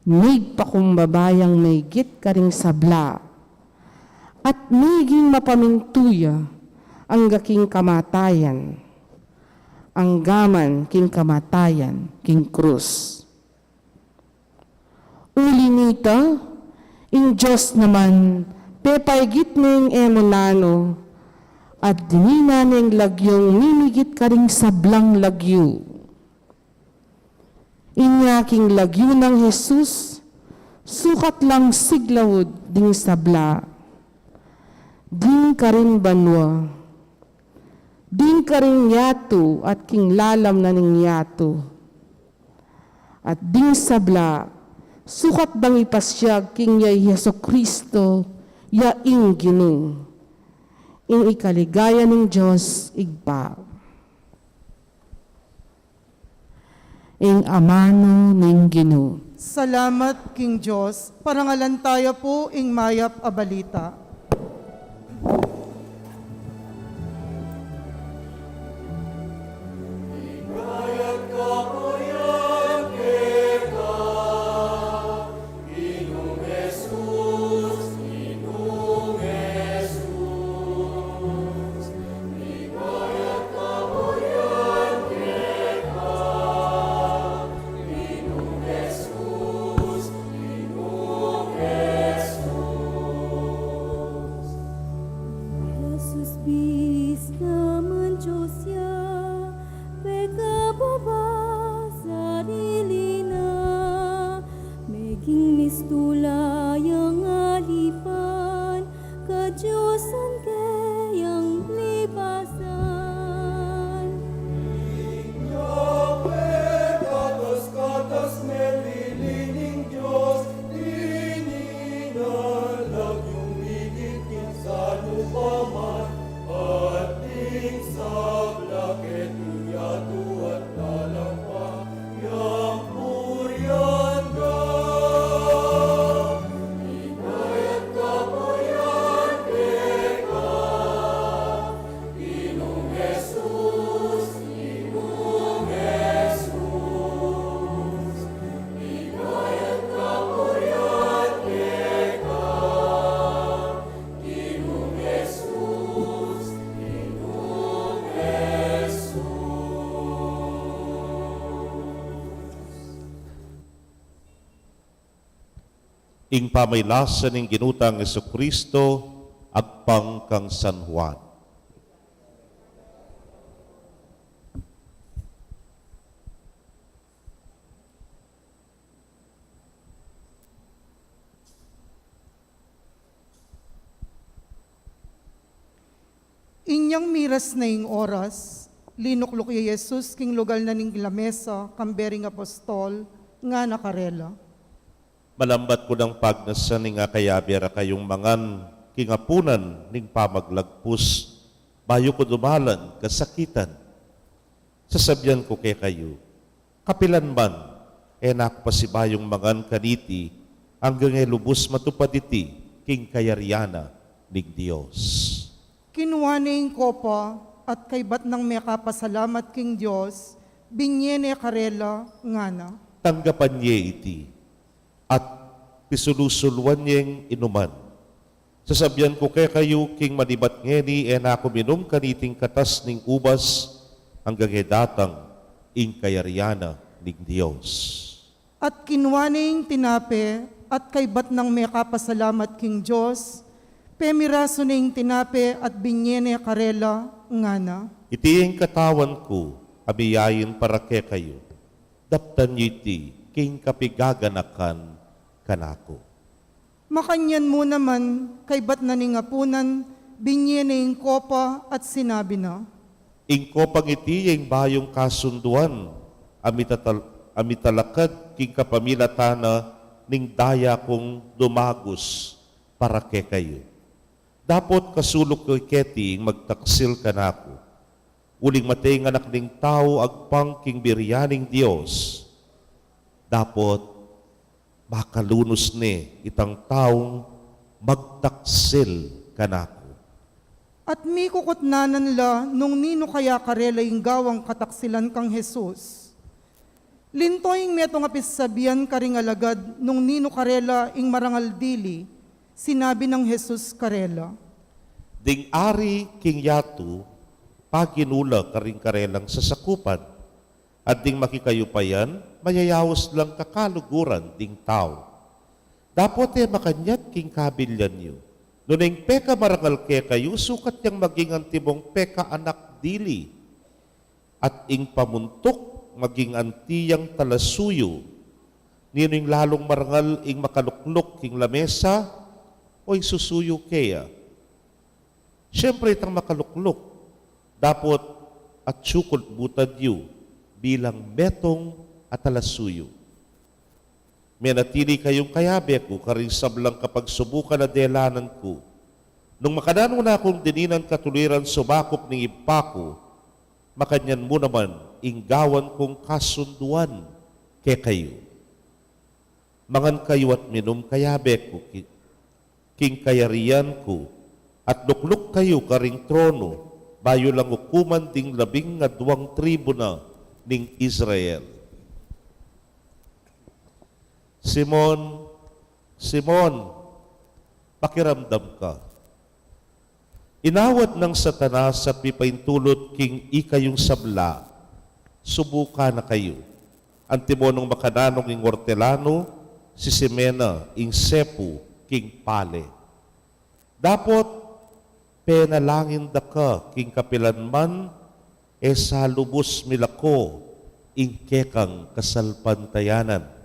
migpakumbaba yang maigit karing sabla, at miging mapamintu ya angga king kamatayan, angga man king kamatayan king krus. Uli nita, ing Dios naman, pepaigit ne ing e mu nanu, at dininan ne ing lagyung mimigit karing sablang lagyu. Inya king lagyu nang Jesus, sukat lang siglaud ding sabla, ding karin banua, ding karing yatu at king lalam na ning yatu. At ding sabla, sukat dang ipasiag king ya i Jesucristo, ya ing Ginu, ing ikaligaya ning Dios Ibpa. Ing amanu ning Ginu. Salamat king Dios, parangalan taya pu ing mayap a balita. Jesus, bista man Dios ya, pekababa sarili na, meging mistu la yang alipan, kadiosan keyang Ing pamilasa ning Ginu tang Jesucristo agpang kang San Juan. Inyang miras na ing oras, linukluk ya i Jesus king lugal na ning lamesa kambe ring apostol, ngana karela, "Malambat ku nang pagnasan ing akayabe ra kayung mangan king apunan ning pamaglagpus, bayu ku dumalan kasakitan. Sasabian ku kekayu, kapilan man, e na ku pasibayung mangan kaniti, anggang e lubus matupad iti king kayarian na ning Dios." Kinua ne ing kopa, at kaybat nang mekapasalamat king Dios, binie ne karela, ngana, "Tanggapan ye iti, at pisulu-suluan yeng inuman. Sasabian ku kekayu, king manibat ngeni e na ku minum kaniting katas ning ubas, anggang e datang ing kayarian na ning Dios." At kinua ne ing tinape, at kaybat nang mekapasalamat king Dios, pemirasu ne ing tinape, at binie ne karela, ngana, "Iti ing katawan ku, a miyain para kekayu. Daptan yu iti king kapigaganakan kanaku." Makanyan mu naman, kaybat na ning apunan, binie ne ing kopa at sinabi na, "Ing kopang iti ya ing bayung kasunduan, a mitatal-, a mitalakad king kapamilatan na ning daya kung dumagus para kekayu. Dapot kasuluk yu keti ing magtaksil kanaku, uling mate ing Anak ning Tau agpang king birian ning Dios, dapot makalunus ne itang taung magtaksil kanaku." At mikukutnanan la nung ninu kaya karela ing gawang kataksilan kang Jesus. Linto ing metung a pisabian karing alagad nung ninu karela ing marangal dili, sinabi nang Jesus karela, "Ding ari king yatu, paginu la karing karelang sasakupan, at ding makikayupayan, mayayaus lang kakaluguran ding tau. Dapot e makanyat king kabilyan yu. Nune ing pekamarangal kekayu, sukat yang maging antibong pekaanak dili, at ing pamuntuk maging anti yang talasuyu. Ninu ing lalung marangal, ing makalukluk king lamesa, o ing susuyu keya? Siyempre itang makalukluk, dapot atyu ku butad yu bilang metung a talasuyu. Menatili kayung kayabe ku karing sablang kapagsubukan a delanan ku. Nung makananu na kung dininan katuliran sumakup ning Ibpa ku, makanyan mu naman ing gawan kung kasunduan kekayu. Mangan kayu at minum kayabe ku ki-, king kayarian ku, at lukluk kayu karing tronu, bayu lang ukuman ding labing aduang tribu na ning Israel." "Simon, Simon, pakiramdam ka. Inawat nang Satanas at pipaintulut king ikayung sabla, subukan na kayu. Antimo nung makananu ing ortelanu, sisime na ing sepu king pale. Dapot penalangin da ka king kapilan man, e sa lubus milako ing kekang kasalpantayanan.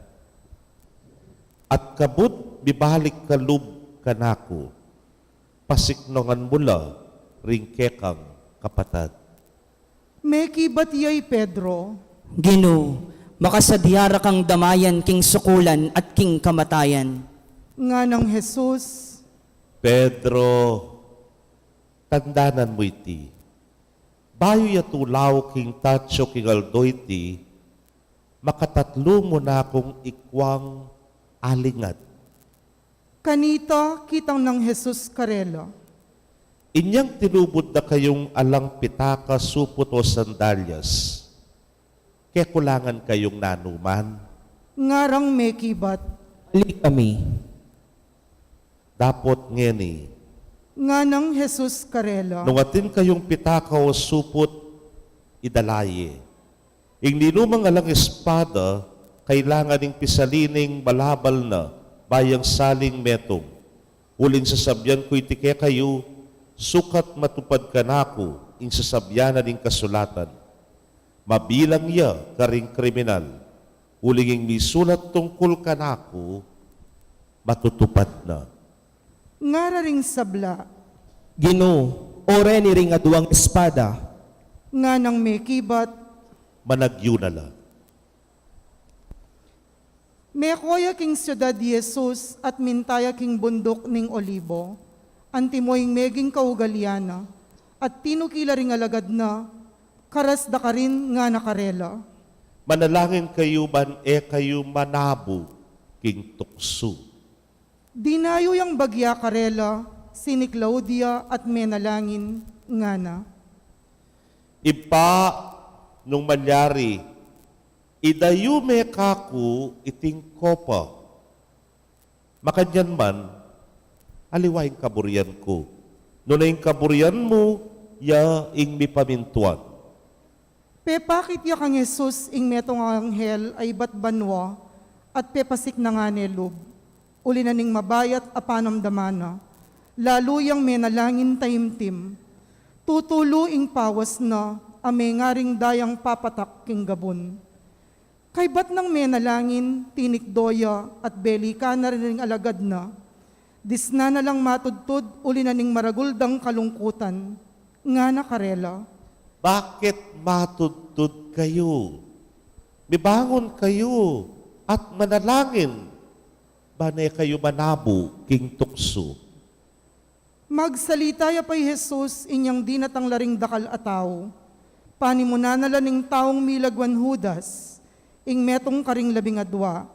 At kabud mibalik ka lub kanaku, pasiknangan mu la ring kekang kapatad." Mekibat ya i Pedro, "Ginu, makasadya ra kang damayan king sukulan at king kamatayan." Nganang Jesus, "Pedro, tandanan mu iti. Bayu ya tulaw king tatsu king aldo iti, makatatlu mu na kung ikwang alingat." Kanita kitang nang Jesus karela, "Inyang tinubud da kayung alang pitaka, suput o sandalyas, kekulangan kayung nanuman?" Ngarang mekibat, "Ali kami." "Dapot ngeni," nganang Jesus karela, "nung atin kayung pitaka o suput, idala ye. Ing ninumang alang espada, kailangan ing pisali ning balabal na Bayang saling metung, uling sasabian ku iti kekayu, sukat matupad kanaku ing sasabian na ning kasulatan. Mabilang ya karing kriminal, uling ing misulat tungkul kanaku, matutupad na. Ngara ring sabla, Ginu, o reni ring aduang espada. Nganang mekibat, managyu na la. Meko ya king siudad i Jesus at minta ya king bunduk ning Olibo, antimo ing meging kaugalian na, at tinuki la ring alagad na, karas da karin ngana karela, manalangin kayu ban e kayu manabu king tuksu. Dinayu yang bagya karela, siniklaud ya at menalangin, ngana, Ibpa, nung malyari, idayu me kaku iting kopa. Makanyan man, aliwa ing kaburian ku, nune ing kaburian mu ya ing mipamintuan. Pepakit ya kang Jesus ing metung a anghel a ibat banua at pepasik na ngana lub. Uli na ning mabayat a panamdaman na, lalu yang menalangin taimtim. Tutulu ing pawas na a mengaring dayang papatak king gabun. Kaybat nang menalangin, tinikdo ya at belikan na ring alagad na. Disnan na lang matudtud uli na ning maragul dang kalungkutan. Ngana karela, bakit matudtud kayu? Mibangun kayu at manalangin, ban e kayu manabu king tuksu. Magsalita ya pa i Jesus inyang dinatang la ring dakal a tau. Panimunan na la ning taung milagwan Judas, ing metung karing labing adua.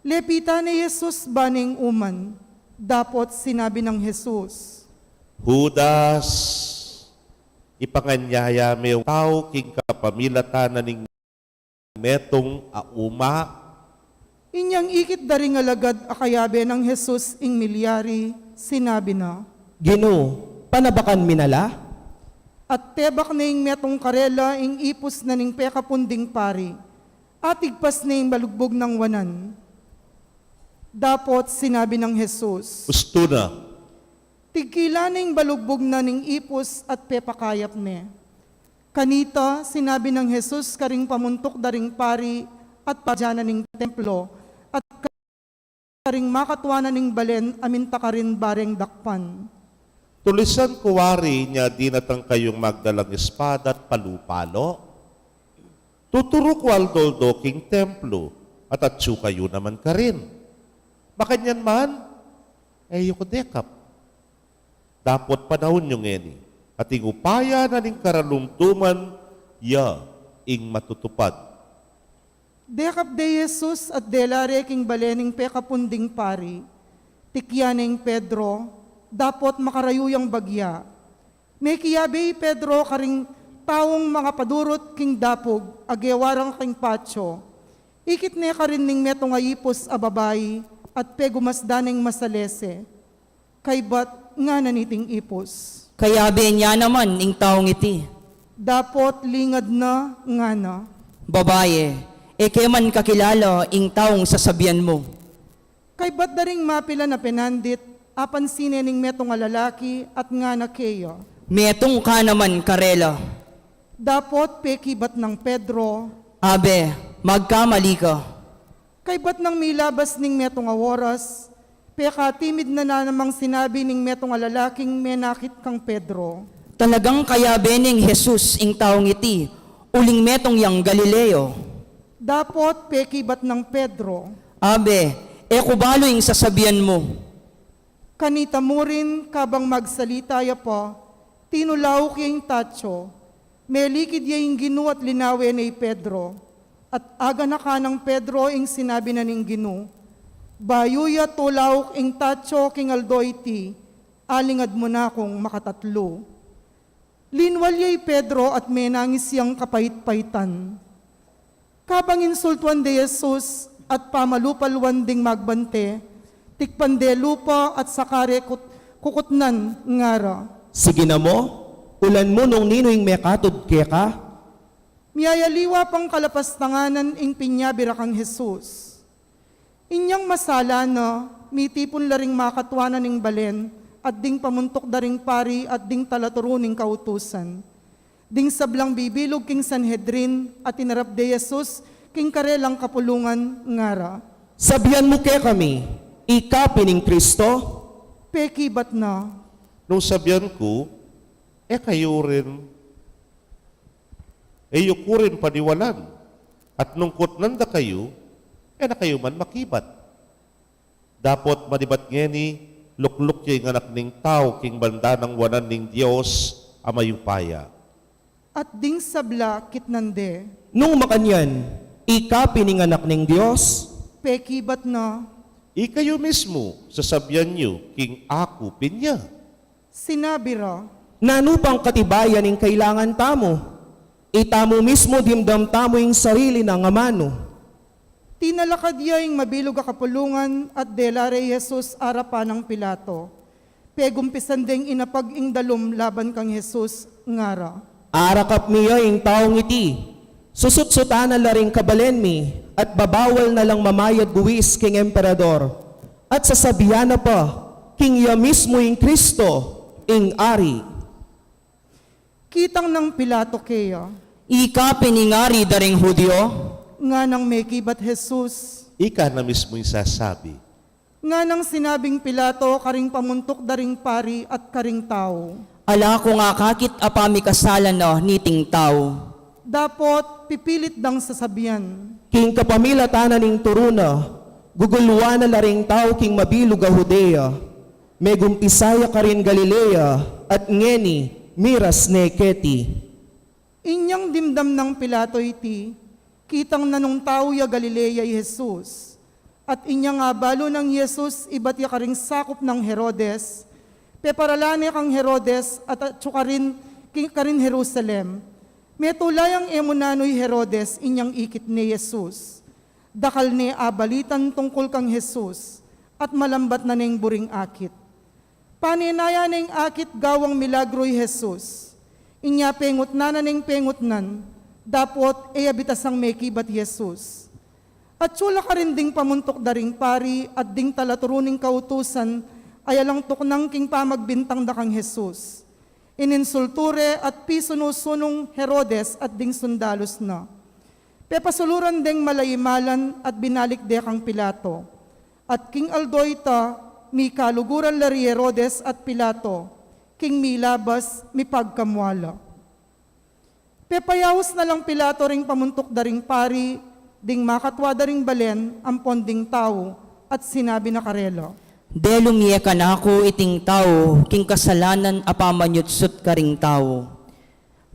Lepitan ne i Jesus bane ing uman. Dapot sinabi nang Jesus, Judas, ipanganyaya me ing tau king kapamilatan na ning metung a uma? Inyang ikit da ring alagad a kayabe nang Jesus ing milyari, sinabi na, Ginu, panabakan mi na la? At tebak ne ing metung karela ing ipus na ning pekapun ding pari, at igpas ne ing balugbug nang wanan. Dapot sinabi nang Jesus, ustu na. Tigkilan ne ing balugbug na ning ipus at pepakayap ne. Kanita, sinabi nang Jesus karing pamuntuk da ring pari at padya na ning templo, at karing makatua na ning balen a minta karin bareng dakpan, tulisan ku wari inya dinatang kayung magdalang espada at palu-palu? Tuturu ku aldo-aldo king templo, at atyu kayu naman karin. Makanyan man, e yu ku dekap. Dapot panaun yu ngeni, at ing upaya na ning karalumduman ya ing matutupad. Dekap de i Jesus at dela re king bale ning pekapun ding pari. Tikyan ne ing Pedro, dapot makarayu yang bagya. Mekiyabe i Pedro karing taung mangapadurut king dapug a gewa rang king patio. Ikit ne karin ning metung a ipus a babai at pegumasdan neng masalese. Kaybat ngana niting ipus, kayabe na naman ing taung iti. Dapot lingad na, ngana, babai, e ke man kakilala ing taung sasabian mu. Kaybat da ring mapilan a penandit, apansin ne ning metung a lalaki at ngana keya, metung ka naman karela. Dapot pekibat nang Pedro, abe, magkamali ka. Kaybat nang milabas ning metung a oras, pekatimid na namang sinabi ning metung a lalaking menakit kang Pedro, talagang kayabe neng Jesus ing taung iti, uling metung yang Galileo. Dapot pekibat nang Pedro, abe, e ku balu ing sasabian mu. Kanita murin, kabang magsalita ya pa, tinulauk ya ing tatio. Melikid ya ing Ginu at linawe ne i Pedro. At aganakan nang Pedro ing sinabi na ning Ginu, bayu ya tulauk ing tatio king aldo iti, alingad mu na kung makatatlu. Linwal ya i Pedro at menangis yang kapait-paitan. Kabang insultuan de Jesus at pamalupaluan ding magbante, tikpan de lupa at saka re kut-, kukutnan, ngara, sige na mu, ulan mu nung ninu ing mekatud keka. Miyayaliwa pang kalapastanganan ing pinyabi ra kang Jesus. Inyang masala na, mitipun la ring makatua na ning balen, at ding pamuntuk da ring pari, at ding talaturu ning kautusan. Ding sablang bibilug king Sanhedrin, at inarap de Jesus king karelang kapulungan, ngara, "Sabian mu kekami, ika pin ing Kristo?" Pekibat na, "Nung sabian ku, e kayu rin, e yu ku rin paniwalan, at nung kutnan da kayu, e na kayu man makibat. Dapot manibat ngeni, lukluk ya ing Anak ning Tau king banda nang wanan ning Dios a mayupaya." At ding sabla kitnan de, "Nung makanyan, ika pin ing Anak ning Dios?" Pekibat na, "Ikayu mismu, sasabian yu king aku pin ya." Sinabi ra, "Nanu pang katibayan ing kailangan tamu? Itamu mismu dimdam tamu ing sarili nang amanu." Tinalakad ya ing mabilug a kapulungan at dela re i Jesus arapan nang Pilato. Pegumpisan deng inapag ing dalum laban kang Jesus, ngara, "Arakap mi ya ing taung iti. Susutsutan na la ring kabalen mi, at babawal na lang mamayad buis king emperador. At sasabian na pa, king iya mismu ing Kristo, ing Ari." Kitang nang Pilato keya, "Ika pin ing Ari da ring Judio?" Nganang mekibat Jesus, "Ika na mismu ing sasabi." Nganang sinabing Pilato karing pamuntuk da ring pari at karing tau, "Ala kung akakit a pamikasalan na niting tau." Dapot pipilit dang sasabian, "King kapamilatan na ning turu na, guguluan na la ring tau king mabilug a Judea. Megumpisa ya karin Galilea, at ngeni miras ne keti." Inyang dimdam nang Pilato iti, kitang nanung tau ya Galilea i Jesus. At inyang abalu nang Jesus ibat ya karing sakup nang Herodes, peparalan ne kang Herodes at atyu karin, ki-, karin Jerusalem. Metula yang e mu nanu i Herodes inyang ikit ne i Jesus. Dakal ne abalitan tungkul kang Jesus, at malambat na neng buring akit. Panenayan neng akit gawang milagru i Jesus. Inya pengutnan na neng pengutnan, dapot e ya bitasang mekibat i Jesus. Atyu la karin ding pamuntuk da ring pari at ding talaturu ning kautusan a alang tuknang king pamagbintang da kang Jesus. Ininsultu re at pisunu-sunu nang Herodes at ding sundalus na. Pepasuluran deng malaimalan at binalik de kang Pilato. At king aldo ita, mikaluguran la ri Herodes at Pilato, king milabas, mipagkamwala. Pepayaus na lang Pilato ring pamuntuk da ring pari, ding makatua da ring balen, ampon ding tau, at sinabi na karela, "Delum ye kanaku iting tau king kasalanan a pamanyutsut karing tau.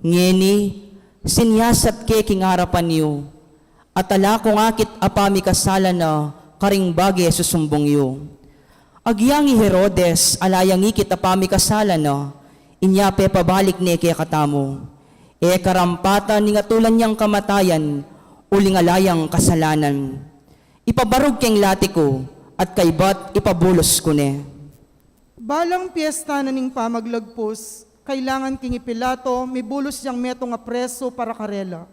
Ngeni, sinyasat ke king arapan yu, at ala kung akit a pamikasalan na karing bage susumbung yu." Agyang i Herodes ala yang ikit a pamikasalan na, inya pepabalik ne kekatamu. E karampatan ing atulan yang kamatayan, uling ala yang kasalanan. Ipabarug keng lati ku, at kaybat ipabulus ku ne. Balang piesta na ning pamaglagpus, kailangan king i Pilato mibulus yang metung a presu para karela.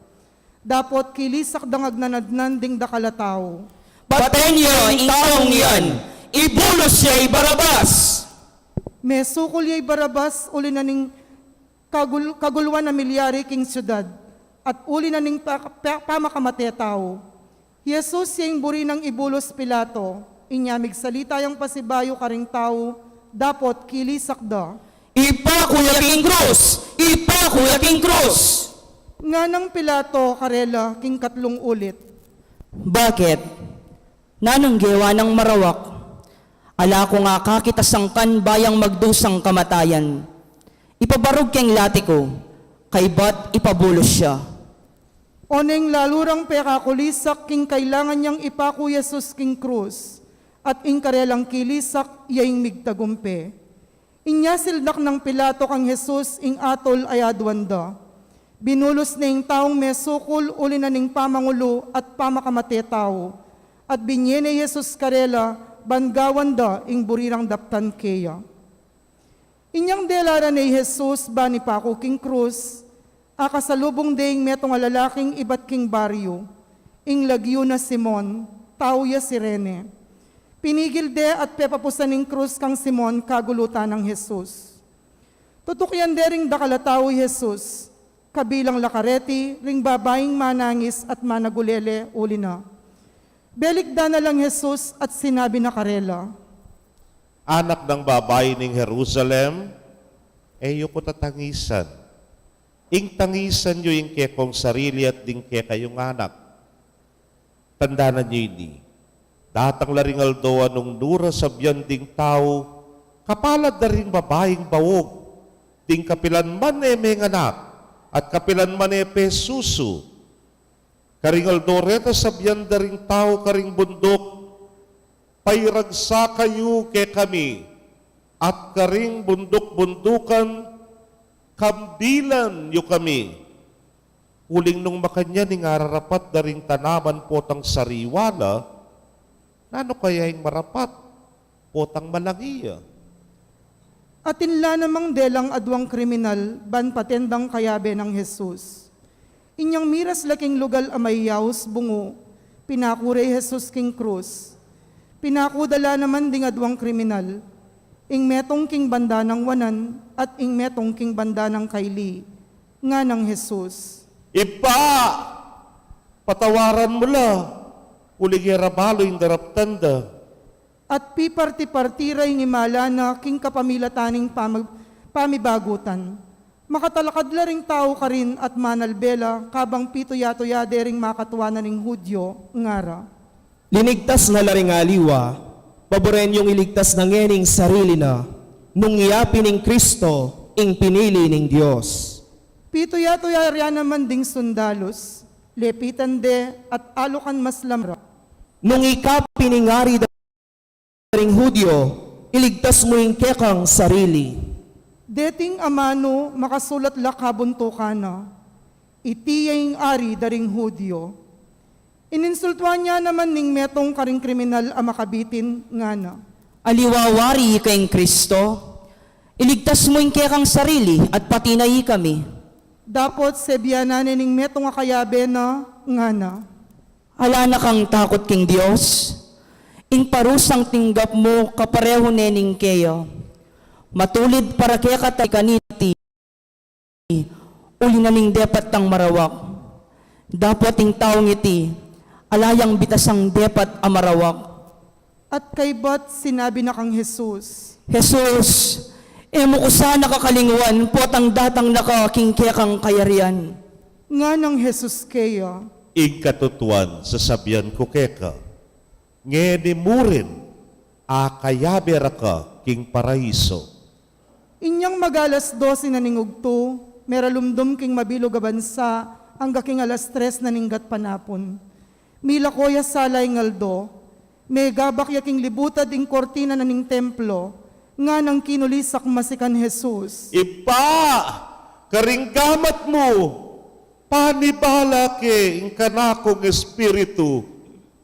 Dapot kilisak dang agnanadnan ding dakal a tau, "Paten ye ing taung yan! Ibulus ye i Barabas!" Mesukul ya i Barabas uli na ning kagul-, kagulwan a milyari king siudad, at uli na ning pa-, pa-, pamakamate tau. Jesus ya ing buri nang ibulus Pilato, inya migsalita yang pasibayu karing tau, dapot kilisak da, "Ipaku ya king krus! Ipaku ya king krus!" Nganang Pilato karela king katlung ulit, "Bakit? Nanung gewa nang marawak? Ala kung akakit a sangkan bayang magdusang kamatayan. Ipabarug keng lati ku, kaybat ipabulus ya." Oneng lalu rang pekakulisak king kailangan yang ipaku i Jesus king krus, at ing karelang kilisak ya ing migtagumpe. Inya sildak nang Pilato kang Jesus ing atul a aduan da. Binulus ne ing taung mesukul uli na ning pamangulu at pamakamate tau, at binye ne i Jesus karela ban gawan da ing buri rang daptan keya. Inyang dela ra ne i Jesus ban ipaku king krus, akasalubung de ing metung a lalaking ibat king baryu, ing lagyu na Simon, tau ya Cirene. Pinigil de at pepapusan ning krus kang Simon, kagulutan nang Jesus. Tutukyan de ring dakal a tau i Jesus, kabilang la kareti ring babaing manangis at managulele uli na. Belikdan na lang Jesus at sinabi na karela, "Anak nang babai ning Jerusalem, e yu ku tatangisan. Ing tangisan yu ing kekong sarili at ding kekayung anak. Tandanan yu ini, datang la ring aldo a nung nu ra sabian ding tau, 'Kapalad la ring babaing baug, ding kapilan man e menganak, at kapilan man e pesusu.' Karing aldo reta sabian da ring tau karing bunduk, 'Pairagsa kayu kekami, at karing bunduk-bundukan, kambilan yu kami.' Uling nung makanyan ing ararapat da ring tanaman potang sariwa la, nanu kaya ing marapat potang malangi ya?" Atin la namang delang aduang kriminal ban paten dang kayabe nang Jesus. Inyang miras la king lugal a mayaus bungu, pinaku re i Jesus king krus. Pinaku da la naman ding aduang kriminal, ing metung king banda nang wanan at ing metung king banda nang kaili. Nganang Jesus, "Ibpa, patawaran mu la, uling e ra balu ing daraptan da." At piparti-parti ra ing imala na king kapamilatan ning pami-, pamibagutan. Makatalakad la ring tau karin at manalbe la, kabang pituya-tuya de ring makatua na ning Judio, ngara, "Linigtas na la ring aliwa, paburen yung iligtas na ngeni ing sarili na, nung iya pin ing Kristo, ing pinili ning Dios." Pituya-tuya ra naman ding sundalus, lepitan de at alukan maslam ra, "Nung ika pin ing ari da ring Judio, iligtas mu ing kekang sarili." Deting amanu makasulat la kabuntukan na, "Iti ya ing ari da ring Judio." Ininsultuan ya naman ning metung karing kriminal a makabitin, ngana, "Aliwa wari ika ing Kristo? Iligtas mu ing kekang sarili at pati na ikami." Dapot sebianan ne ning metung a kayabe na, ngana, "Ala na kang takut king Dios? Ing parusang tinggap mu kaparehu ne ning keya. Matulid para keka ing kaniti, uli na ning depat tang marawak. Dapot ing taung iti, ala yang bitasang depat a marawak." At kaybat sinabi na kang Jesus, "Jesus, e mu ku sana kakalingwan potang datang na ka king kekang kayarian." Nganang Jesus keya, "Ing katutuan sasabian ku keka, ngeni murin akayabe ra ka king paraiso." Inyang mag-alas dose na ning ugtu, meralumdum king mabilug a bansa angga king alas tres na ning gatpanapun. Milako ya sala ing aldo, megabak ya king libutad ing kurtina na ning templo, nganang kinulisak masi kan Jesus, "Ibpa, karing gamat mu, panibala ke ing kanakung espiritu."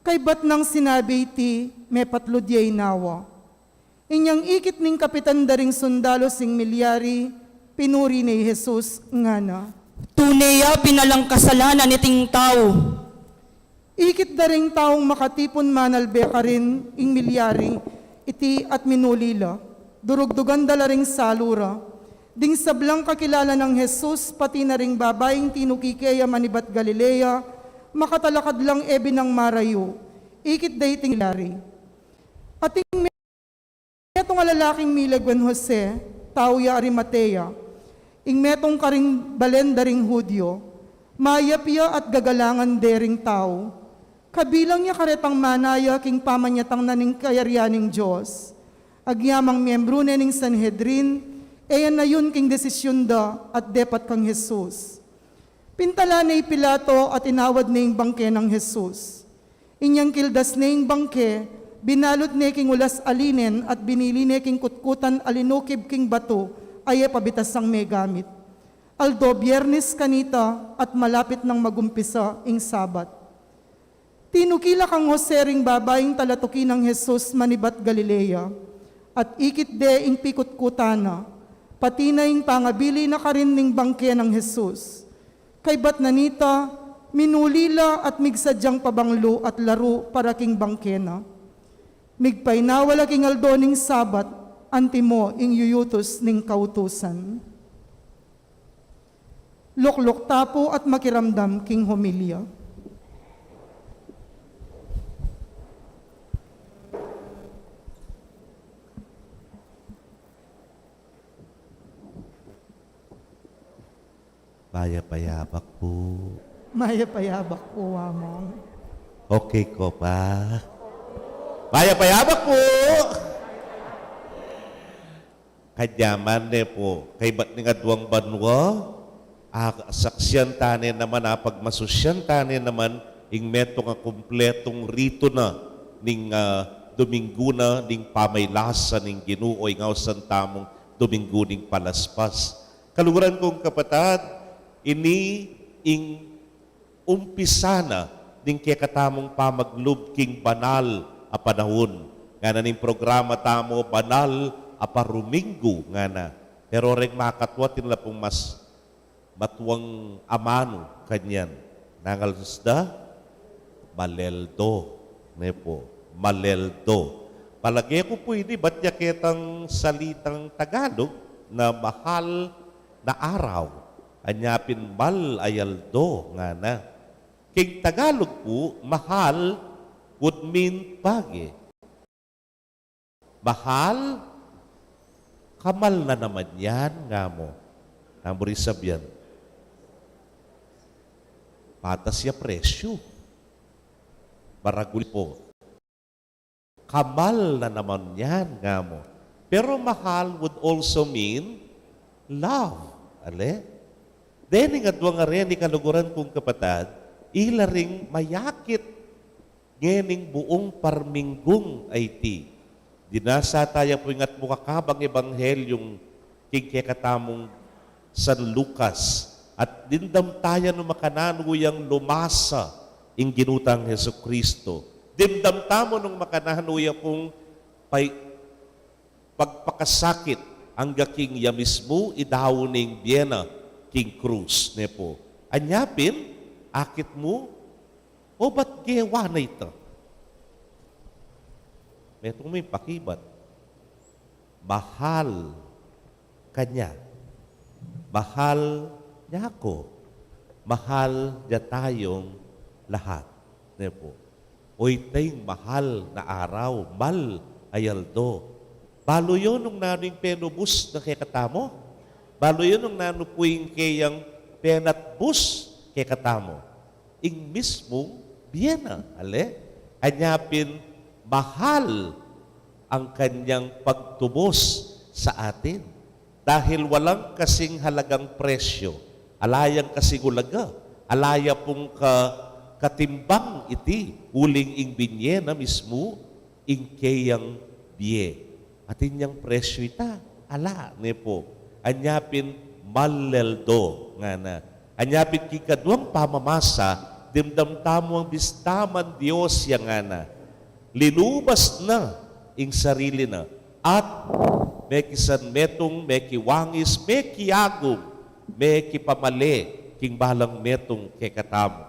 Kaybat nang sinabi iti, mepatlud ya inawa. Inyang ikit ning kapitan da ring sundalus ing milyari, pinuri ne i Jesus, ngana, "Tune ya pin alang kasalanan iting tau." Ikit da ring taung makatipun manalbe karin ing milyari iti at minuli la. Durugdugan da la ring salu ra. Ding sablang kakilala nang Jesus, pati na ring babaing tinuki keya manibat Galilea, makatalakad lang e binang marayu. Ikit da iting milyari. Ating metung a lalaking miligwan Jose, tau ya Arimatea, ing metung karing balen da ring Judio, mayap ya at gagalangan de ring tau. Kabilang ya karetang manaya king pamanyatang na ning kayarian ning Dios. Agyamang miembru ne ning Sanhedrin, e ya nayun king desisyun da at depat kang Jesus. Pintalan ne i Pilato at inawad ne ing bangke nang Jesus. Inyang kildas ne ing bangke, binalut ne king ulas a linen at binili ne king kutkutan a linukib king batu a e pa bitasang megamit. Aldo Biernes kanita at malapit nang magumpisa ing Sabat. Tinuki la kang Jose ring babaing talatuki nang Jesus manibat Galilea, at ikit de ing pikutkutan na, pati na ing pangabili na karin ning bangke nang Jesus. Kaybat na nita, Minuli la at migsadyang pabanglu at laru para king bangke na. Migpainawa la king aldo ning Sabat, antimo ing yuyutus ning kautusan. Lukluk ta pu at makiramdam king homilya. Mayap a yabak pu. Mayap a yabak pu, Among. Okay ko pa. Mayap a yabak pu. Kanyaman ne pu, kaybat ning aduang banua, a, saksian ta ne naman, a, pagmasusyan ta ne naman ing metung a kumpletung ritu na ning, a, Dominggu na ning pamaylasa ning Ginu, o ing ausan tamung Dominggu ning Palaspas. Kaluguran kung kapatad, ini ing umpisa na ning kekatamung pamaglub king banal a panahun. Ngana ning programa tamu, Banal a Paruminggu, ngana. Pero reng makatwa, atin la pung mas matuang amanu kanyan. Nangalus da, maleldo, ne pu, maleldo. Palage ku pu ini, ibat ya ketang salitang Tagalog na mahal na araw. Anya pin mal a yaldo, ngana. King Tagalog pu, mahal would mean page. Mahal, kamal na naman yan, nga mu. Nanu ring sabyan? Patas ya presyu. Maragul pu. Kamal na naman yan, nga mu. Pero mahal would also mean love. Ale? Deni nga dua nga reni, kaluguran kung kapatad, ila ring mayakit ngening buung parminggung a iti. Dinasa taya pu ing atmu kakabang ebanghelyung king kekatamung San Lucas, at dimdam taya nung makananu yang lumasa ing Ginu tang Jesucristo. Dimdam tamu nung makananu ya pung pay-, pagpakasakit angga king ya mismu idaun ning bie na king krus, ne pu. Anya pin, akit mu, o bat gewa na ita? Metung mu ing pakibat. Mahal ka niya. Mahal niya ku. Mahal niya tayung lahat. Ne pu. O ita ing mahal na araw, mal a yaldo. Balu yu nung nanu ing penubus na kekatamu? Balu yu nung nanu pu ing keyang penatbus kekatamu? Ing mismung bie na, ale? Anya pin mahal ang kanyang pagtubus sa atin. Dahil walang kasing halagang presyo, ala yang kasing ulaga, ala ya pung ka-, katimbang iti, uling ing binye na mismu, ing keyang bie. Atin yang presyu ita? Ala, ne pu. Anya pin maleldo, ngana. Anya pin king kaduang pamamasa, dimdam tamu ing bisita man Dios ya ngana. Linubas na ing sarili na, at mekisanmetung, mekiwangis, mekiagum, mekipamale king balang metung kekatamu.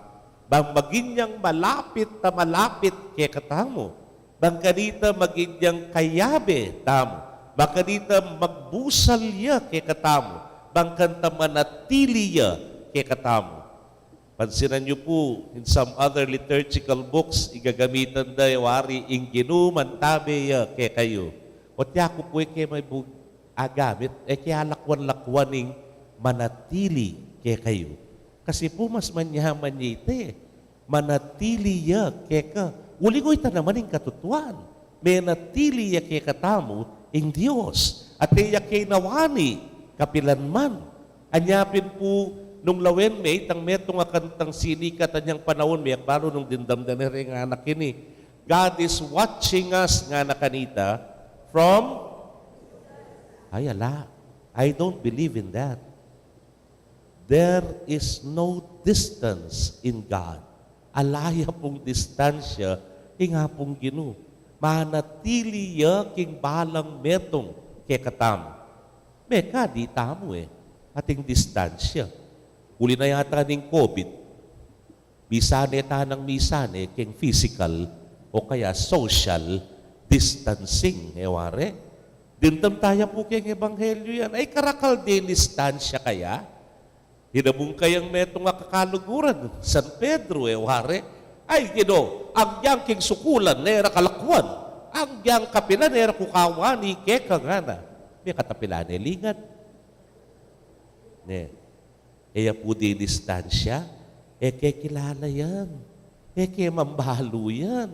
Bang maging yang malapit a malapit kekatamu. Bang kanita maging yang kayabe tamu. Bang kanita magbusal ya kekatamu. Bang kanita manatili ya kekatamu. Pansinan yu pu, in some other liturgical books, igagamitan da, wari, ing Ginu mantabe ya kekayu. Ot yaku pu, e ke maibug agamit, e ke alakwan-lakwan ing manatili kekayu. Kasi pu, mas manyaman ya ita, e. Manatili ya keka. Uling o ita naman ing katutuan. Menatili ya kekatamu ing Dios. At e ya ke nawani kapilan man. Anya pin pu, nung lawen me itang metung a kantang sinikatan yang panaun, me, ak balu nung dimdam da ne reng anak ini. God is watching us, ngana kanita, from, ay, ala. I don't believe in that. There is no distance in God. Ala ya pung distansya ing Apung Ginu. Manatili ya king balang metung kekatamu. Mekadi tamu, e, ating distansya. Uli na yata ning COVID, Misa ne tanang misa ne keng physical o kaya social distancing, e wari. Dimdam taya pu keng ebanghelyo yan. Ay karakal dinistansya kaya? Hinamung kayang metung a kakaluguran, San Pedro, e wari. Ay, Ginu, agyang keng sukulan, ne ra kalakuan. Agyang kapilan, ne ra kukawani keka, ngana. Mekatapilan e lingat. Ne. E ya pu dinistansya, e ke kilala yan. E ke mambalu yan.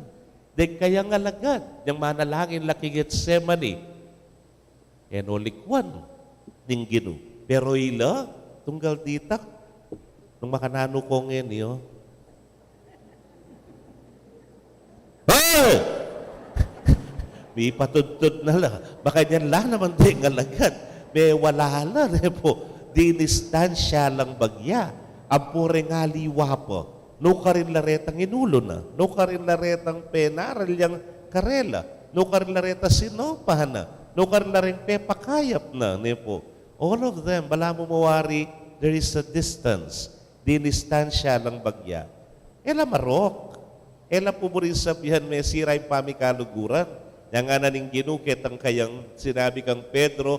Deng kayang alagad, yang manalangin la king Getsemani. E no likuan ning Ginu. Pero ila, tunggal ditak, nung makananu ko ngeni, o. Hoy! Mipatudtud na la. Makanyan la naman deng alagad. Mewala la, ne pu. Dinistansya lang bagya. Ampo reng aliwa pa. Nukarin la retang inulu na. Nukarin la retang penaral yang karela. Nukarin la retang sinopa na. Nukarin la reng pepakayap na, ne pu. All of them, balamu mu wari, there is a distance. Dinistansya lang bagya. E la marok. E la pu buring sabian mesira ing pamikaluguran. Yang ngana ning Ginu ketang kayang sinabi kang Pedro,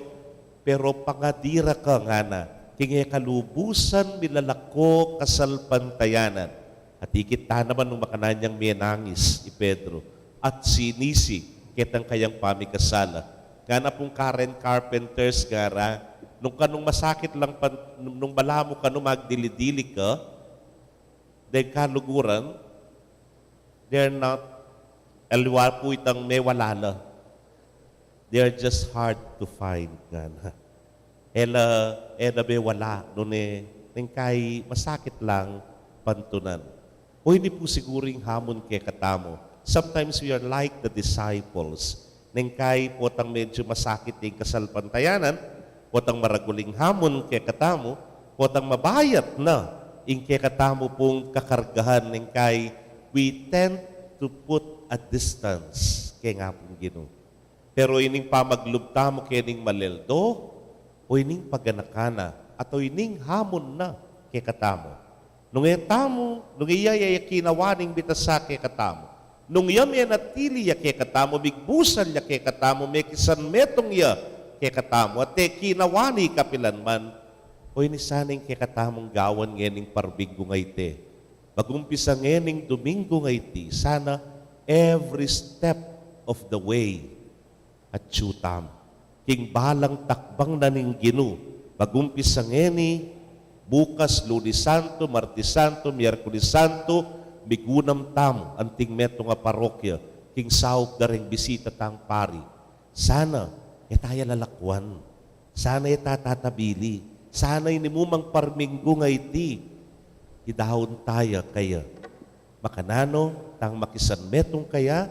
"Pero pangadi ra ka," ngana, "king e ka lubusan milalako kasalpantayanan." At ikit ta naman nung makanyan yang menangis i Pedro at sinisi ketang kayang pamikasala. Ngana pung Karen Carpenters, ngara, nung kanung masakit lang pan-, nung balamu kanu magdili-dili ka, deng kaluguran, they're not, aliwa pu itang mewala la. They are just hard to find, ngana. E la, e la mewala, nune, neng kai masakit lang pantunan. O ini pu siguru ing hamun kekatamu. Sometimes we are like the disciples. Neng kai potang medyo masakit ing kasalpantayanan, potang maragul ing hamun kekatamu, potang mabayat na ing kekatamu pung kakargahan, neng kai we tend to put a distance keng Apung Ginu. Pero ining pamaglub tamu kening maleldo, o ining paganakan na, at o ining hamun na kekatamu. Nung e tamu, nung iya, iya, iya kinawa ning bitasa kekatamu. Nung iya menatili ya kekatamu, migbusal ya kekatamu, mekisan metung ya kekatamu, at e kinawa ni kapilan man, o ini sana ing kekatamung gawan ngening parminggu ngeni. Magumpisa ngening Duminggu ngeni, sana every step of the way, atyu tamu king balang takbang na ning Ginu, magumpisa ngeni, bukas, Lunes Santo, Martes Santo, Miyerkules Santo, migunam tamu anting metung a parokya king saup da reng bisita tang pari. Sana e taya lalakuan, sana e ta tatabili, sana ini mu mang parminggu ngeni, idaun taya kaya. Makananu tang makisan metung kaya,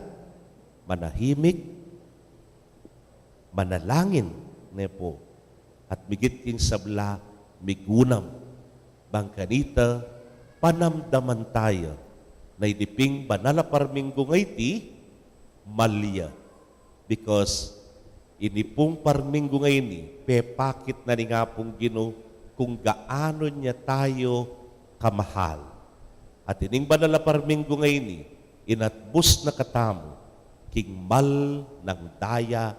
manahimik, manalangin, ne pu, at migit king sabla, migunam. Bang kanita, panamdaman taya na ini ping banal a parminggu ngeni, mal ya. Because ini pung parminggu ngeni, pepakit na ning Apung Ginu kung gaano nya tayu kamahal. At ining banal a parminggu ngeni, inatbus na katamu king mal nang daya,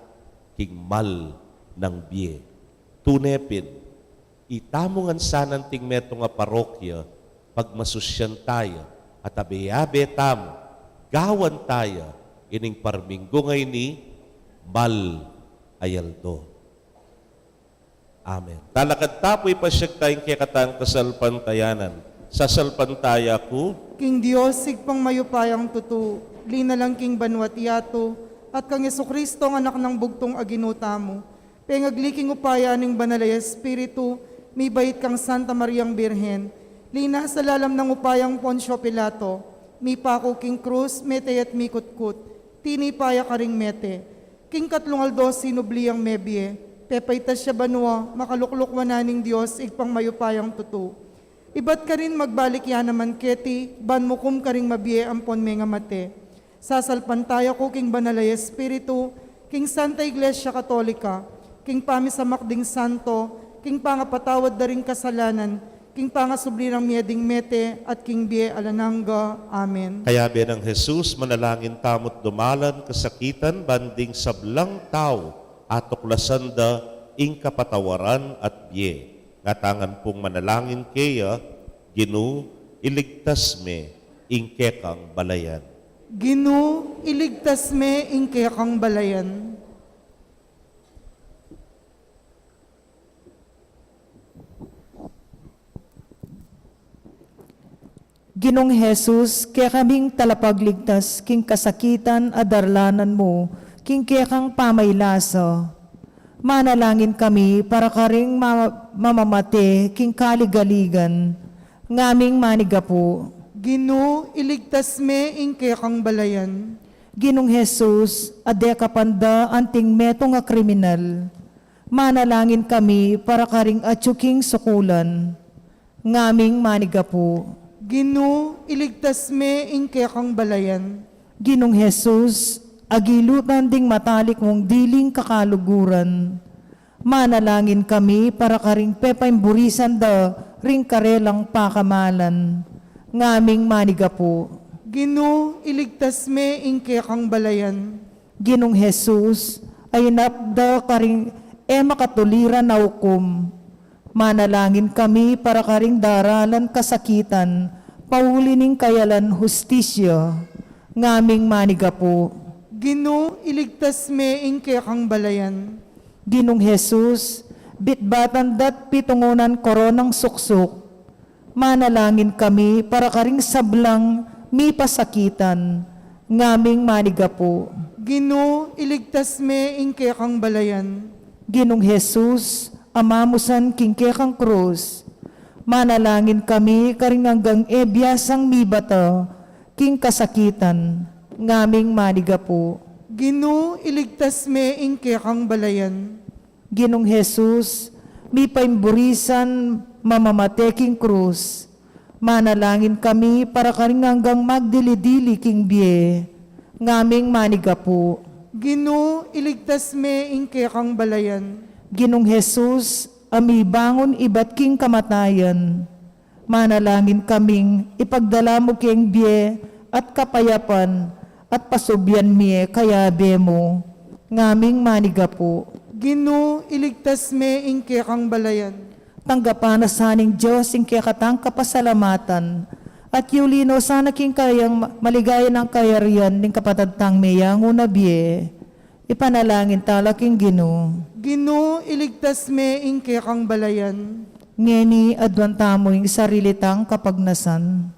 king mal nang bie. Tune pin, itamu ngan sana anting metung a parokya, pagmasusyan taya, at abe-abe tamu, gawan taya ining parminggu ngeni, mal a aldo. Amen. Talakad ta pu, ipasyag taya ing kekatang kasalpantayanan. Sasalpantaya ku king Dios, Ibpang mayupayang tutu, linalang king banua't yatu, at kang Jesucristo, a Anak nang bugtung a Ginu tamu, pengagli king upaya ning Banal a Espiritu, mibait kang Santa Mariang Birhen, linasa lalam nang upayang Poncio Pilato, mipaku king krus, mete at mikutkut, tinipa ya karing mete. King katlung aldo sinubli yang mebie, pepaitas ya banua, makalukluk wanan ning Dios, Ibpang mayupayang tutu. Ibat karin magbalik ya naman keti, ban mukum karing mabie ampon mengamate. Sasalpantaya ku king Banal a Espiritu, king Santa Iglesia Katolika, king pamisamak ding santo, king pangapatawad da ring kasalanan, king pangasubli nang mie ding mete at king bie alang angga. Amen. Kayabe nang Jesus, manalangin tamu't dumalan kasakitan ban ding sablang tau atuklasan da ing kapatawaran at bie. Ngatamu pung manalangin keya, Ginu, iligtas me ing kekang balayan. Ginu, iligtas me ing kekang balayan. Ginung Jesus, kekaming talapagligtas king kasakitan a darlanan mu king kekang pamaylasa. Manalangin kami para karing ma-, mamamate king kaligaligan, ngaming manigapu. Ginu, iligtas me ing kekang balayan. Ginung Jesus, adekapan da anting metung a kriminal. Manalangin kami para karing atyu king sukulan, ngaming manigapu. Ginu, iligtas me ing kekang balayan. Ginung Jesus, agilutan ding matalik mung diling kakaluguran. Manalangin kami para karing pepaimburisan da ring karelang pakamalan, ngaming manigapu. Ginu, iligtas me ing kekang balayan. Ginung Jesus, ainap da karing e makatuliran a ukum. Manalangin kami para karing daralan kasakitan, pauli ning kayalan hustisya, ngaming manigapu. Ginu, iligtas me ing kekang balayan. Ginung Jesus, bitbatan da't pitungunan koronang suksuk. Manalangin kami para karing sablang mipasakitan, ngaming manigapu. Ginu, iligtas me ing kekang balayan. Ginung Jesus, amamusan king kekang krus. Manalangin kami karing anggang e biasang mibata king kasakitan, ngaming manigapu. Ginu, iligtas me ing kekang balayan. Ginung Jesus, mipaimburisan mamamate king krus. Manalangin kami para karing anggang magdili-dili king bie, ngaming manigapu. Ginu, iligtas me ing kekang balayan. Ginung Jesus, a mibangun ibat king kamatayan. Manalangin kaming ipagdala mu keng bie at kapayapan at pasubian mie kayabe mu, ngaming manigapu. Ginu, iligtas me ing kekang balayan. Tanggapan na sa ning Dios ing kekatang kapasalamatan, at yuli no sana king kayang ma-, maligaya nang kayarian ning kapatad tang meyangu na bie. Ipanalangin tala king Ginu. Ginu, iligtas me ing kekang balayan. Ngeni, aduan tamu ing sarili tang kapagnasan.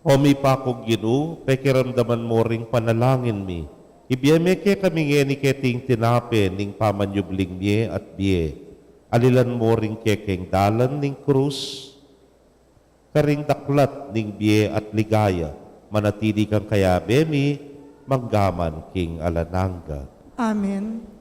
O mipakung Ginu, pekiramdaman mu ring panalangin mi. Ibie me kekami ngeni keti ing tinape ning pamanyubling mie at bie. Alilan mu ring kekeng dalan ning krus, karing daklat ning bie at ligaya, manatili kang kayabe mi, manggaman king alang angga. Amen.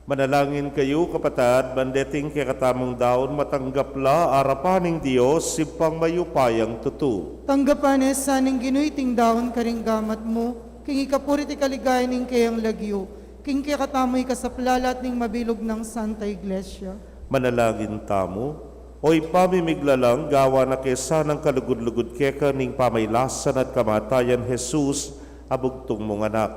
Manalangin kayu, kapatad, ban deting kekatamung daun matanggap la arapan ning Dios, Ibpang mayupayang tutu. Tanggapan na sa ning Ginu iting daun karing gamat mu, king ikapuri at ikaligaya ning keyang lagyu, king kekatamu ikasaplalat ning mabilug nang Santa Iglesia. Manalangin tamu. O Ibpa mi miglalang, gawan na ke sanang kalugud-lugud keka ning pamailasan at kamatayan Jesus, a bugtung mung Anak.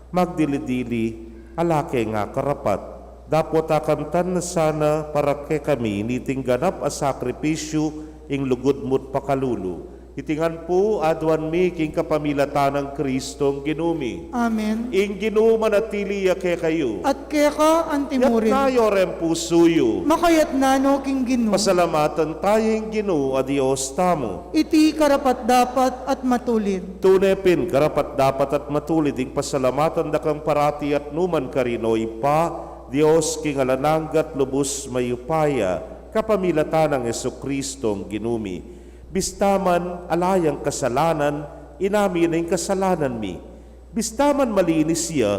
Magdili-dili, ala ke nga karapat, dapot akantan na sana para kekami niting ganap a sakripisyu ing lugud mu't pakalulu. Iti ngan pu aduan mi king kapamilatan nang Kristong Ginu mi. Amen. Ing Ginu manatili ya kekayu. At keka antimurin. Itas yu ring pusu yu. Makaitas na no king Ginu. Pasalamatan tamu ing Ginu a Dios tamu. Iti karapat-dapat at matulid. Tune pin karapat-dapat at matulid ing pasalamatan da kang parati at nukarin man, O Ibpa, Dios king alang angga at lubus mayupaya, kapamilatan nang Jesucristong Ginu mi. Bista man ala yang kasalanan, inamin na ing kasalanan mi. Bista man malinis ya,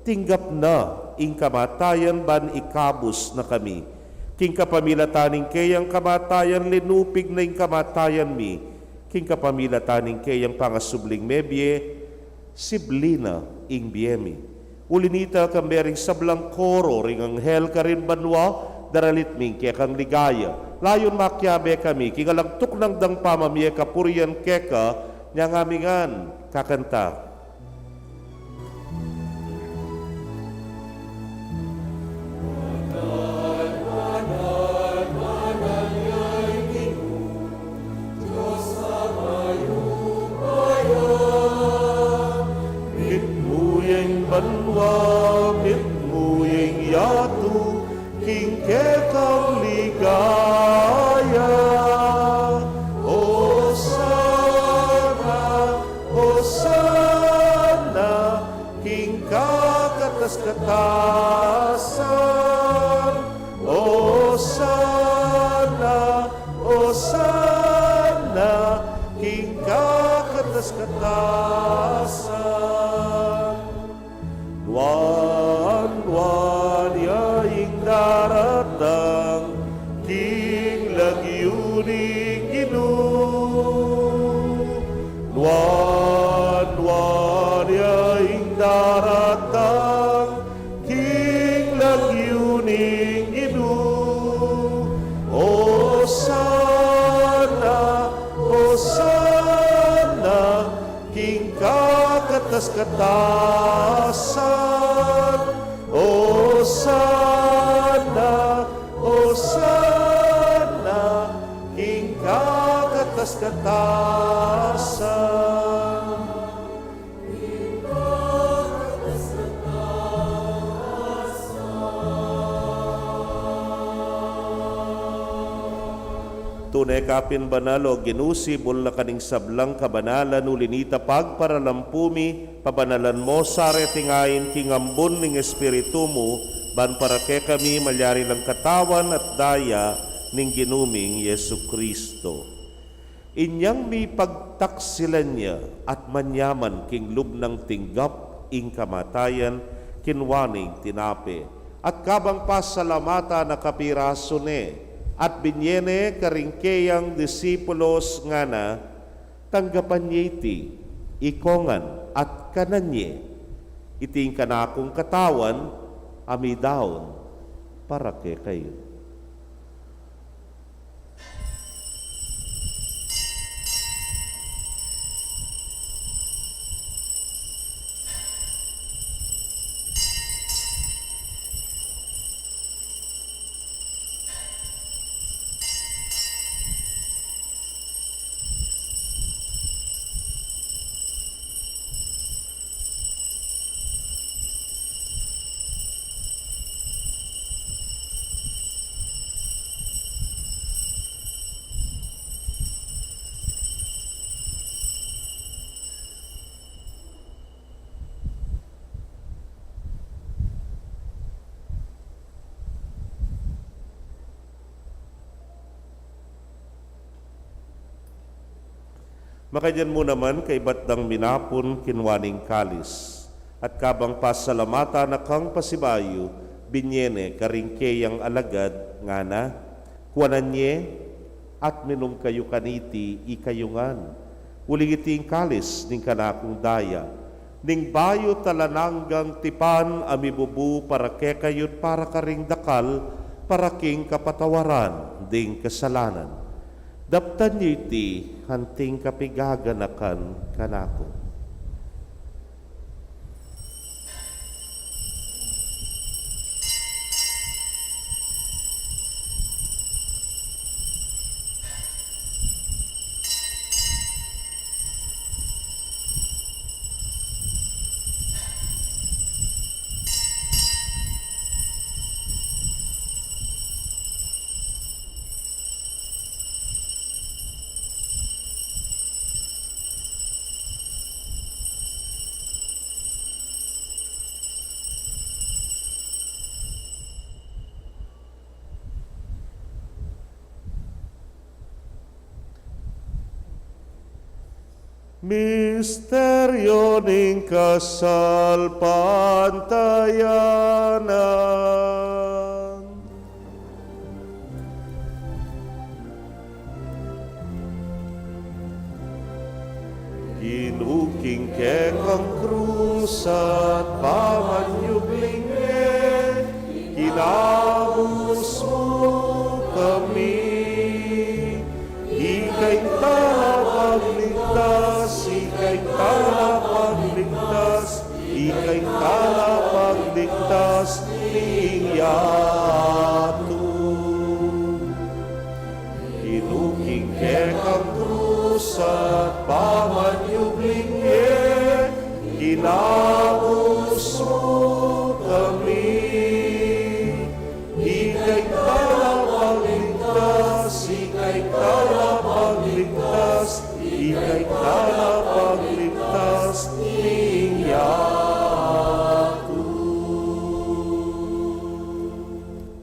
tinggap na ing kamatayan ban ikabus na kami. King kapamilatan ning keyang kamatayan, linupig na ing kamatayan mi. King kapamilatan ning keyang pangasubling mebie, sibli na ing bie mi. Uli nita, kambe ring sablang koro ring anghel karin banua, daralit mi ing kekang ligaya. Layun makiabe kami king alang tuknang dang pamamie kapurian keka, inya ngami ngan kakanta. Mitmu ya ing banua, mitmu ya ing yatu, king kekang ligaya. Osana, Osana, king kakatas-katasan. Osana, Osana, king kakatas-katasan. Nuan-nuan ya ing daratang king lagyu ning Ginu. Nuan-nuan ya ing daratang king lagyu ning Ginu. Osana, Osana, king kakatas-katasan. Osana, Osana, king kakatas-katasan. Tune ka pin banal, O Ginu, sibul na ka ning sablang kabanalan, uli nita pagparalampu mi, pabanalan mo sa reting ain king ambun ning Espiritu mu, ban para kekami malyari lang katawan at daya ning Ginu ming Jesucristo. Inyang mipagtaksilan ya at manyaman king lub nang tinggap ing kamatayan, kinua ne ing tinape, at kabang pasalamatan na kapirasu ne, at binye ne karing keyang disipulos ngana, tanggapan ye iti, ikongan at kanan ye, iti ing kanakung katawan, a midaun para kekayu. Makanyan mu naman, kaibat dang minapun, kinua ne ing kalis, at kabang pasalamatan na kang pasibayu, Binye ne karing keyang alagad, ngana, kuanan ye at minum kayu kaniti ikayu ngan, uling iti ing kalis ning kanakung daya, ning bayu't alang anggang tipan a mibubu para kekayu't para karing dakal, para king kapatawaran ding kasalanan. Daptan yu iti anting kapigaganakan kanaku. Misteryo ning kasalpantayanan. Ginu, king kekang krus at pamanyubling mie, kinabus mu kami. Ika ing talapagligtas, ika ing talapagligtas, ika ing talapagligtas ning yatu. Ginu, king kekang krus at pamanyubling mie, kinabus mu kami. Ika ing talapagligtas, ika ing talapagligtas, ika ing talapagligtas ning yatu.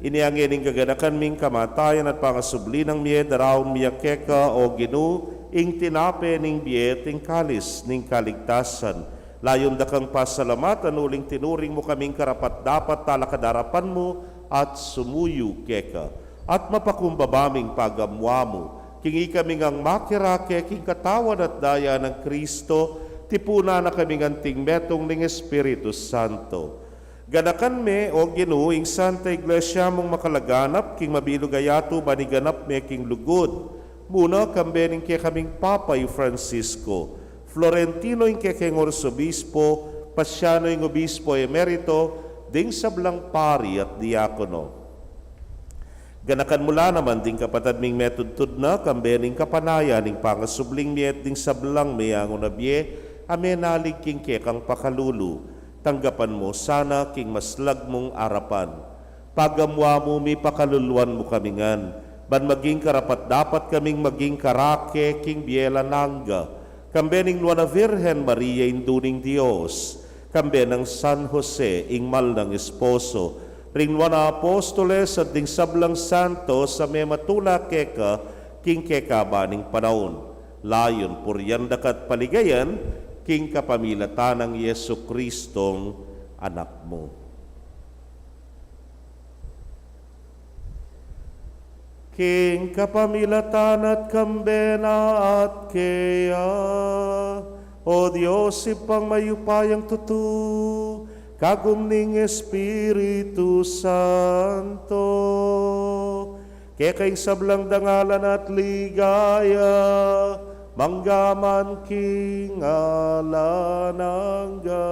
Inya ngeni ing gaganakan ming kamatayan at pangasubli nang mie, daraun mi ya keka, o Ginu, ing tinape ning bie at ing kalis ning kaligtasan. Layun da kang pasalamatan uling tinuring mu kaming karapat-dapat talakad arapan mu at sumuyu keka. At mapakumbaba ming pagamuamu king ikami ngang makirake king katawan at daya nang Kristo, tipunan na kaming anting metung ning Espiritu Santo. Ganakan me, o Ginu, ing Santa Iglesia mung makalaganap king mabilug a yatu ban iganap me king lugud, muna kambe ning kekaming Papa i Francisco, Florentino ing kekeng Arsobispo, Pasiano ing Obispo Emerito, ding sablang pari at diakono. Ganakan mu la naman ding kapatad ming metudtud na, kambe ning kapanayan ning pangasubling mie at ding sablang meangu na bie a menalig king kekang pakalulu. Tanggapan mu sana king maslag mung arapan. Pagamuan mu mi, pakaluluan mu kami ngan, ban maging karapat-dapat kaming maging karake king bie alang angga, kambe ning Nuan a Virgen Maria, Indu ning Dios, kambe nang San Jose, ing mal nang esposo, ring nuan a apostoles at ding sablang santos a mematula keka king kekaban ning panaun. Layun purian da ka at paligayan king kapamilatan nang Jesucristong Anak mu. King kapamilatan na at kambe na at keya, o Dios, Ibpang mayupayang tutu, kagum ning Espiritu Santo, keka ing sablang dangalan at ligaya, mangga man king alang angga.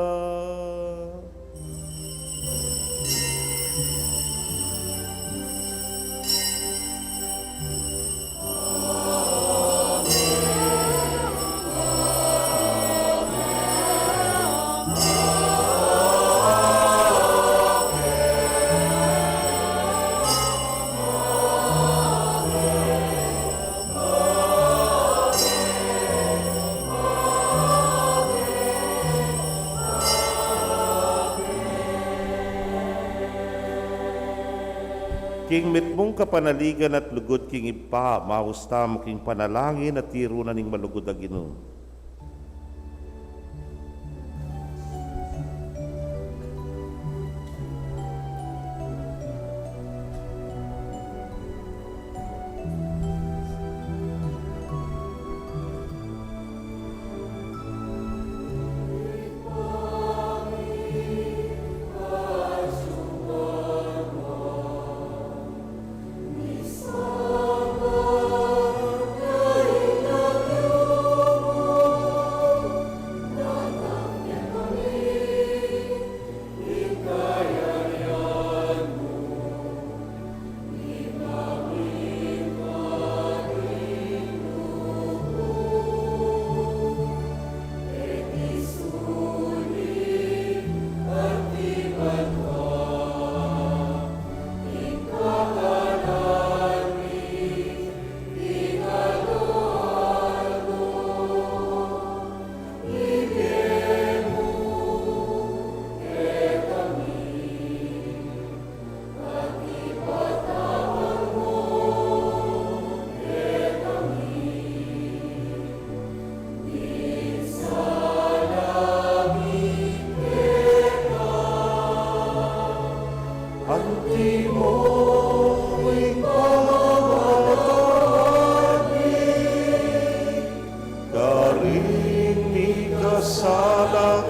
King mitmung kapanaligan at lugud king Ibpa, maus tamu king panalangin a tiru na ning malugud a Ginu.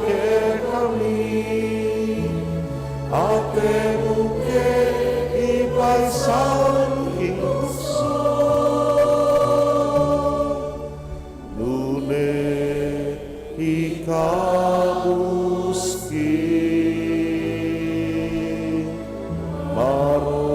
kekami, at e mu ke ipaisaul king tuksu, nune ikabus king marok.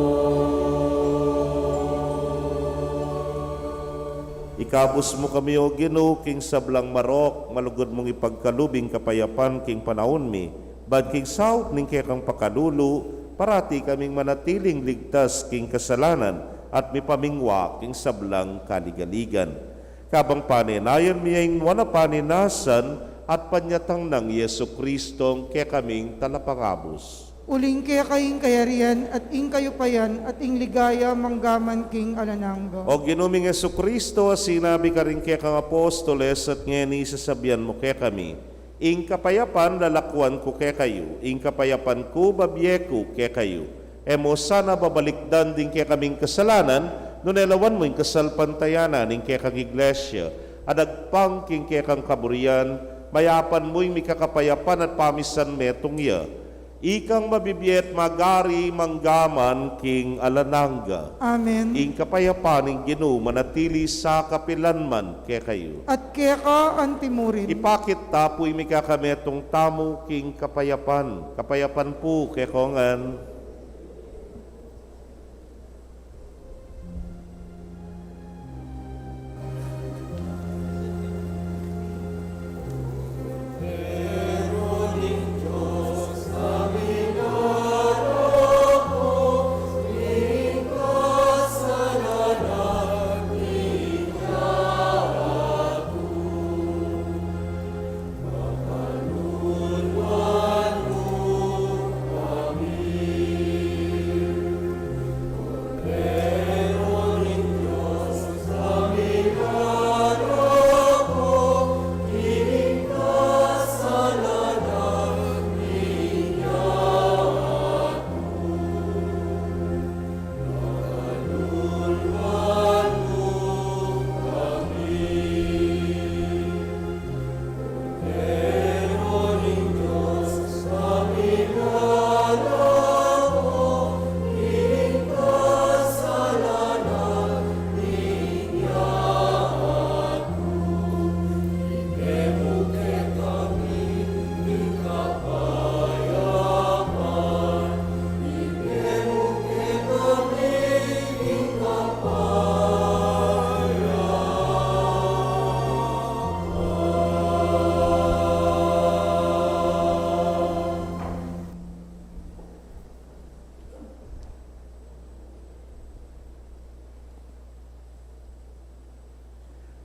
Ikabus mu kami, O Ginu, king sablang marok, malugud mung ipagkalub ing kapayapan king panaun mi, ban king saup ning kekang pakalulu, parati kaming manatiling ligtas king kasalanan at mipamingwa king sablang kaligaligan. Kabang panenayan mi ing nuan a panenasan at panyatang nang Jesucristo, ing kekaming Talapangabus. Uling keka ing kayarian at ing kayupayan at ing ligaya manggaman king alang angga. O Ginu ming Jesucristo, a sinabi karing kekang apostoles at ngeni sasabian mu kekami, ing kapayapan lalakuan ku kekayu, ing kapayapan ku babie ku kekayu. E mu sana babalikdan ding kekaming kasalanan, nune lawan mu ing kasalpantayanan ning kekang Iglesia, a dagpang king kekang kaburian, mayapan mu ing mikakapayapan at pamisan metung ya. Ikang mabibie at magari manggaman king alang angga. Amen. Ing kapayapan ning Ginu manatili sa kapilan man kekayu. At keka antimurin. Ipakit ta pu ing mikakametung tamu king kapayapan. Kapayapan pu kekongan.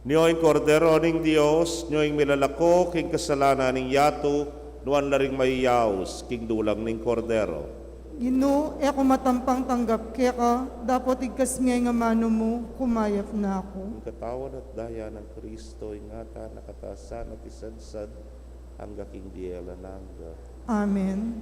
Nyo ing Kordero ning Dios, nyo ing milalako king kasalanan ning yatu, nuan la ring mayayaus king dulang ning Kordero. Ginu, e ku matampang tanggap keka, dapot igkas me ing amanu mu, kumayap na ku. Ing katawan at daya nang Kristo, ingatan na katasan at isadsad, angga king bie alang angga. Amen.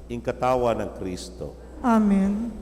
Ing katawan nang Kristo. Amen.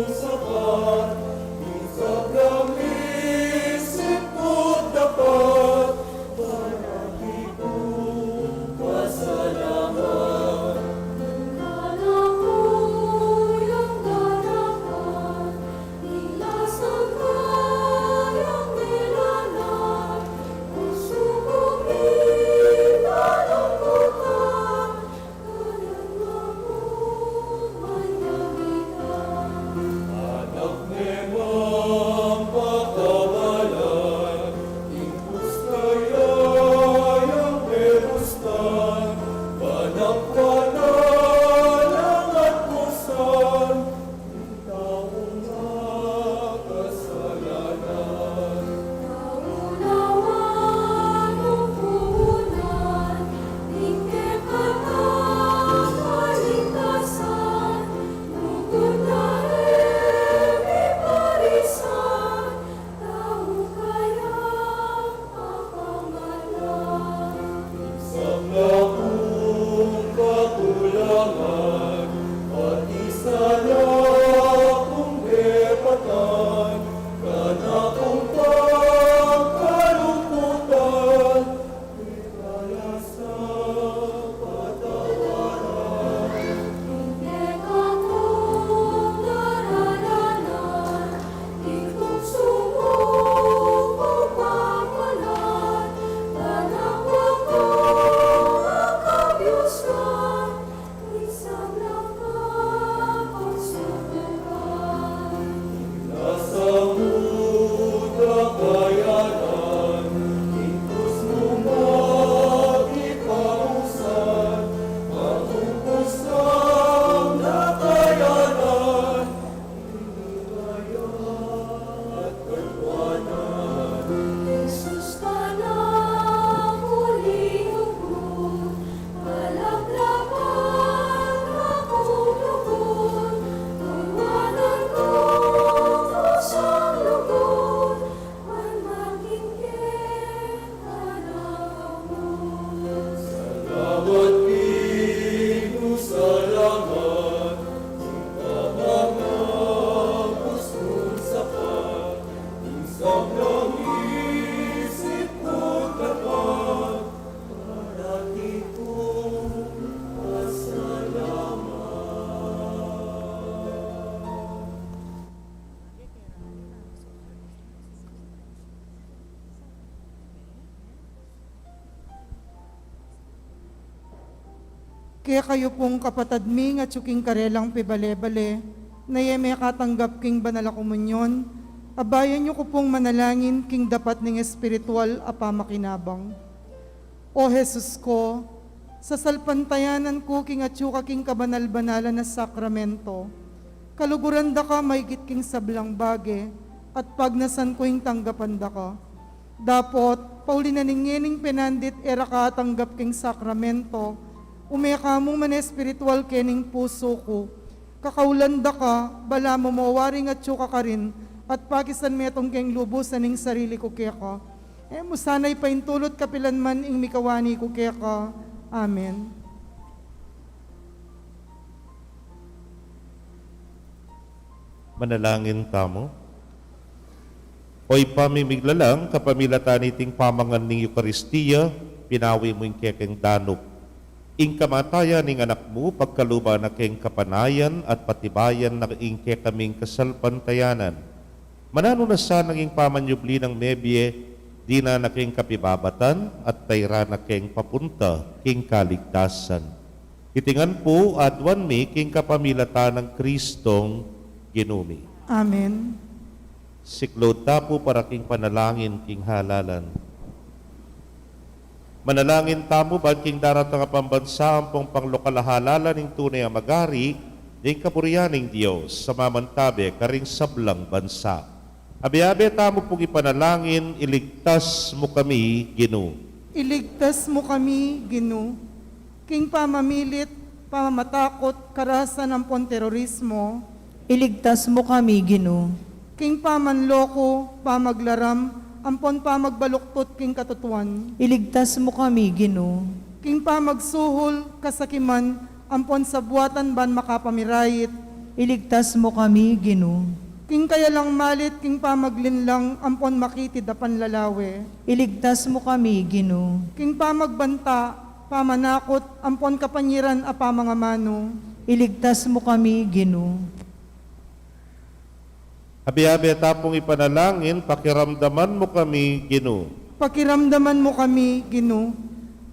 Sapat, ing sablang isip ku dapat, parati kung pasalamat. Kanaku yang garapan, ing lasang kayang milalang, pusu kung mipalukutan, Kekayu pung kapatad mi, nung atyu king karelang pibale-bale, na e mekatanggap king banal a komunyon, abayan yu ku pung manalangin king dapat ning espiritual a pamakinabang. O Jesus ko, sasalpantayanan ku king atyu ka king kabanal-banalan a sakramento, kaluguran da ka maigit king sablang bage, at pagnasan ku ing tanggapan da ka. Dapot, pauli na ning ngening penandit e ra ka atanggap king sakramento, ume ka mung manespiritual kening pusu ku. Kakaulan da ka, balamu mo waring atyu ka karin, at pakisan metung keng lubusan ing sarili ku keka. E mu sana ipaintulut kapilan man ing mikawani ku keka. Amen. Manalangin tamu. O Ibpa mi miglalang, kapamilatan niting pamangan ning Eukaristia, pinawi mu ing kekeng danup. Ing kamatayan ning Anak mu, pagkaluban na keng kapanayan at patibayan na ing kekaming kasalpantayanan. Mananu na sanang ing pamanyubli nang mebie, dinan na keng kapibabatan at tairan na keng papunta king kaligtasan. Iti ngan pu aduan mi king kapamilatan nang Kristong Ginu mi. Amen. Siklaud ta pu para king panalangin king halalan. Manalangin tamu ban king daratang a pambansa ampong panglokal a halalan ning tune a magari, ning kaburian ning Dios, a mamantabe karing sablang bansa. Abe-abe tamu pung ipanalangin, iligtas mu kami, Ginu. Iligtas mu kami, Ginu. King pamamilit, pamamatakut, karasan ampon terorismo. Iligtas mu kami, Ginu. King pamanloko, pamaglaram, ampon pamagbaluktut king katutuan. Iligtas mu kami, Ginu. King pamagsuhul, kasakiman, ampon sabuatan ban makapamirayit. Iligtas mu kami, Ginu. King kayalang malit, king pamaglinlang, ampon makitid a panlalawe. Iligtas mu kami, Ginu. King pamagbanta, pamanakut, ampon kapanyiran a pamangamanu. Iligtas mu kami, Ginu. Abe-abe ta pung ipanalangin, pakiramdaman mu kami, Ginu. Pakiramdaman mu kami, Ginu.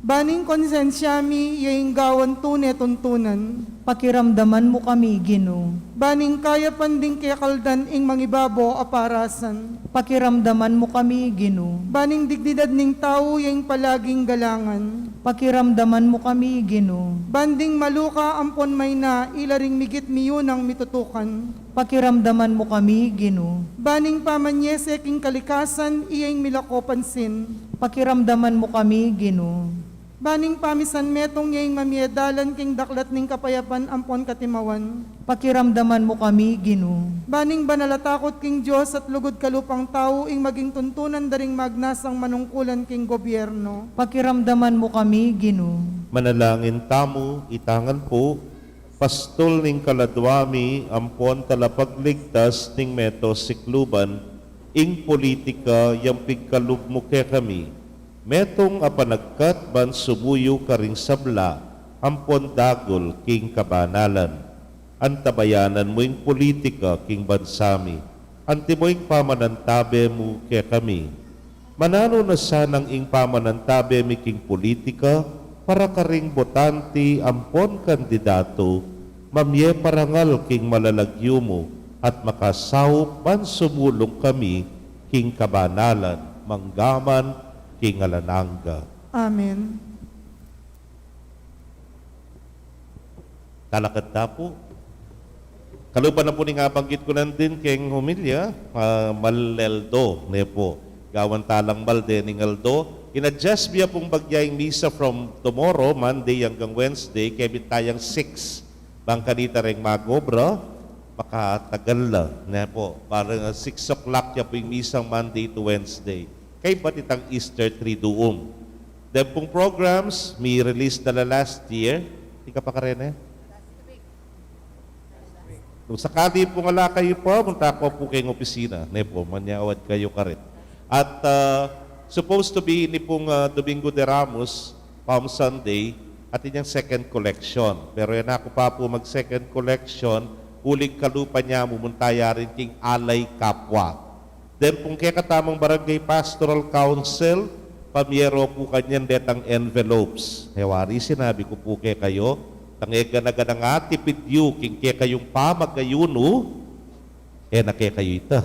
Ban ing konsensya mi, ya ing gawan tune tuntunan. Pakiramdaman mu kami, Ginu. Ban ing kayapan ding kekaldan ing mangibabo a parasan. Pakiramdaman mu kami, Ginu. Ban ing dignidad ning tau, ya ing palaging galangan. Pakiramdaman mu kami, Ginu. Ban ding maluka ampon mayna, ila ring migit miyunang mitutukan. Pakiramdaman mu kami, Ginu. Ban ing pamanyese king kalikasan, iya ing milako pansin. Pakiramdaman mu kami, Ginu. Ban ing pamisan metung, ya ing mamie dalan king daklat ning kapayapan ampon katimawan. Pakiramdaman mu kami, Ginu. Ban ing banal a takut king Dios at lugud kalupang tau ing maging tuntunan da ring magnasang manungkulan king gobyerno. Pakiramdaman mu kami, Ginu. Manalangin tamu, itangan pu, Pastul ning kaladwa mi, ampon talapagligtas ning meto sikluban, ing politika yang pigkalub mu kekami, metung a panagkat ban sumuyu karing sabla, ampon dagul king kabanalan. Antabayanan mu ing politika king bansa mi, antimo ing pamanantabe mu kekami. Mananu na sanang ing pamanantabe mi king politika para karing botante ampon kandidatu, mamie parangal king malalagyu mu at makasaup ban sumulung kami king kabanalan manggaman king alang angga. Amen. Talakad ta pu. Kalupa na pu ning abanggit ku nandin keng homilya, ah, mal-aldo, ne pu. Gawan ta lang mal dening aldo. In-adjust mi ya pung bagya ing misa from tomorrow, Monday, anggang Wednesday, kaya bitayang six. Bang kanita reng mag-obra, makatagal la, ne pu. Parang, ah, six o'clock ya pu ing misang Monday to Wednesday. Kaybat itang Easter Triduum. Deng pung programs, mi-release na la last year. Ika pa karene? Nung sakali pung ala kayu pa, munta ko pu keng opisina, ne pu, manyawad kayu karin. At, ah, supposed to be ini pung, ah, Domingo de Ramos, Palm Sunday, at inyang second collection. Pero e na ku pa pu mag-second collection, uling kalupa nya, mumunta ya rin king Alay Kapwa. Deng pung kekatamung Barangay Pastoral Council, pamie ro pu kanyan detang envelopes. E wari sinabi ku pu kekayu, tang e gana-ganang atipid yu king kekayung pamagayunu, e na kekayu ita.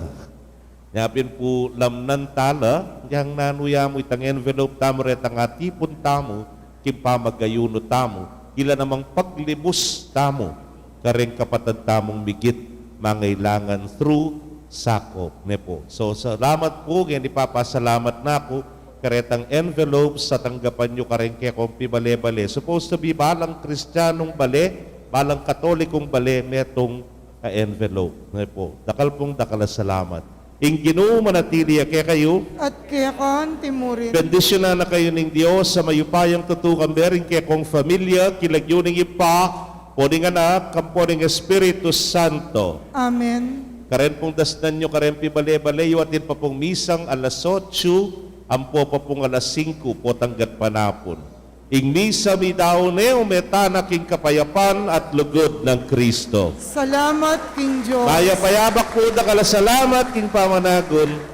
Nya pin pu lamnan tala, yang nanu ya mu itang envelope tamu retang atipun tamu, king pamagayunu tamu, ila namang paglibus tamu kareng kapatad tamung migit mangailangan through sakop, ne pu. So, salamat pu, ngeni papasalamat na ku karetang envelopes a tanggapan yu kareng kekong pibale-bale. Supposed to be balang Kristianung bale, balang Katolikung bale, metung a envelope, ne pu. Dakal pung dakal a salamat. Ing Ginu manatili ya kekayu. At keka anti mu rin. Bendisyunan na kayu ning Dios a mayupayang tutukan, bering kekong familia, king lagyu ning Ibpa, ampo ning Anak, ampo ning Espiritu Santo. Amen. Karen pung dasnan yu, karen pibale-bale yu, atin pa pung misang alas otso, ampo pa pung alas singku, potang gatpanapun. Ing misa mi daun ne, ume tana king kapayapan at lugud nang Kristo. Salamat king Dios. Mayap a yabak pu, dakal a salamat king pamanagun.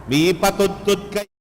Mipatudtud ka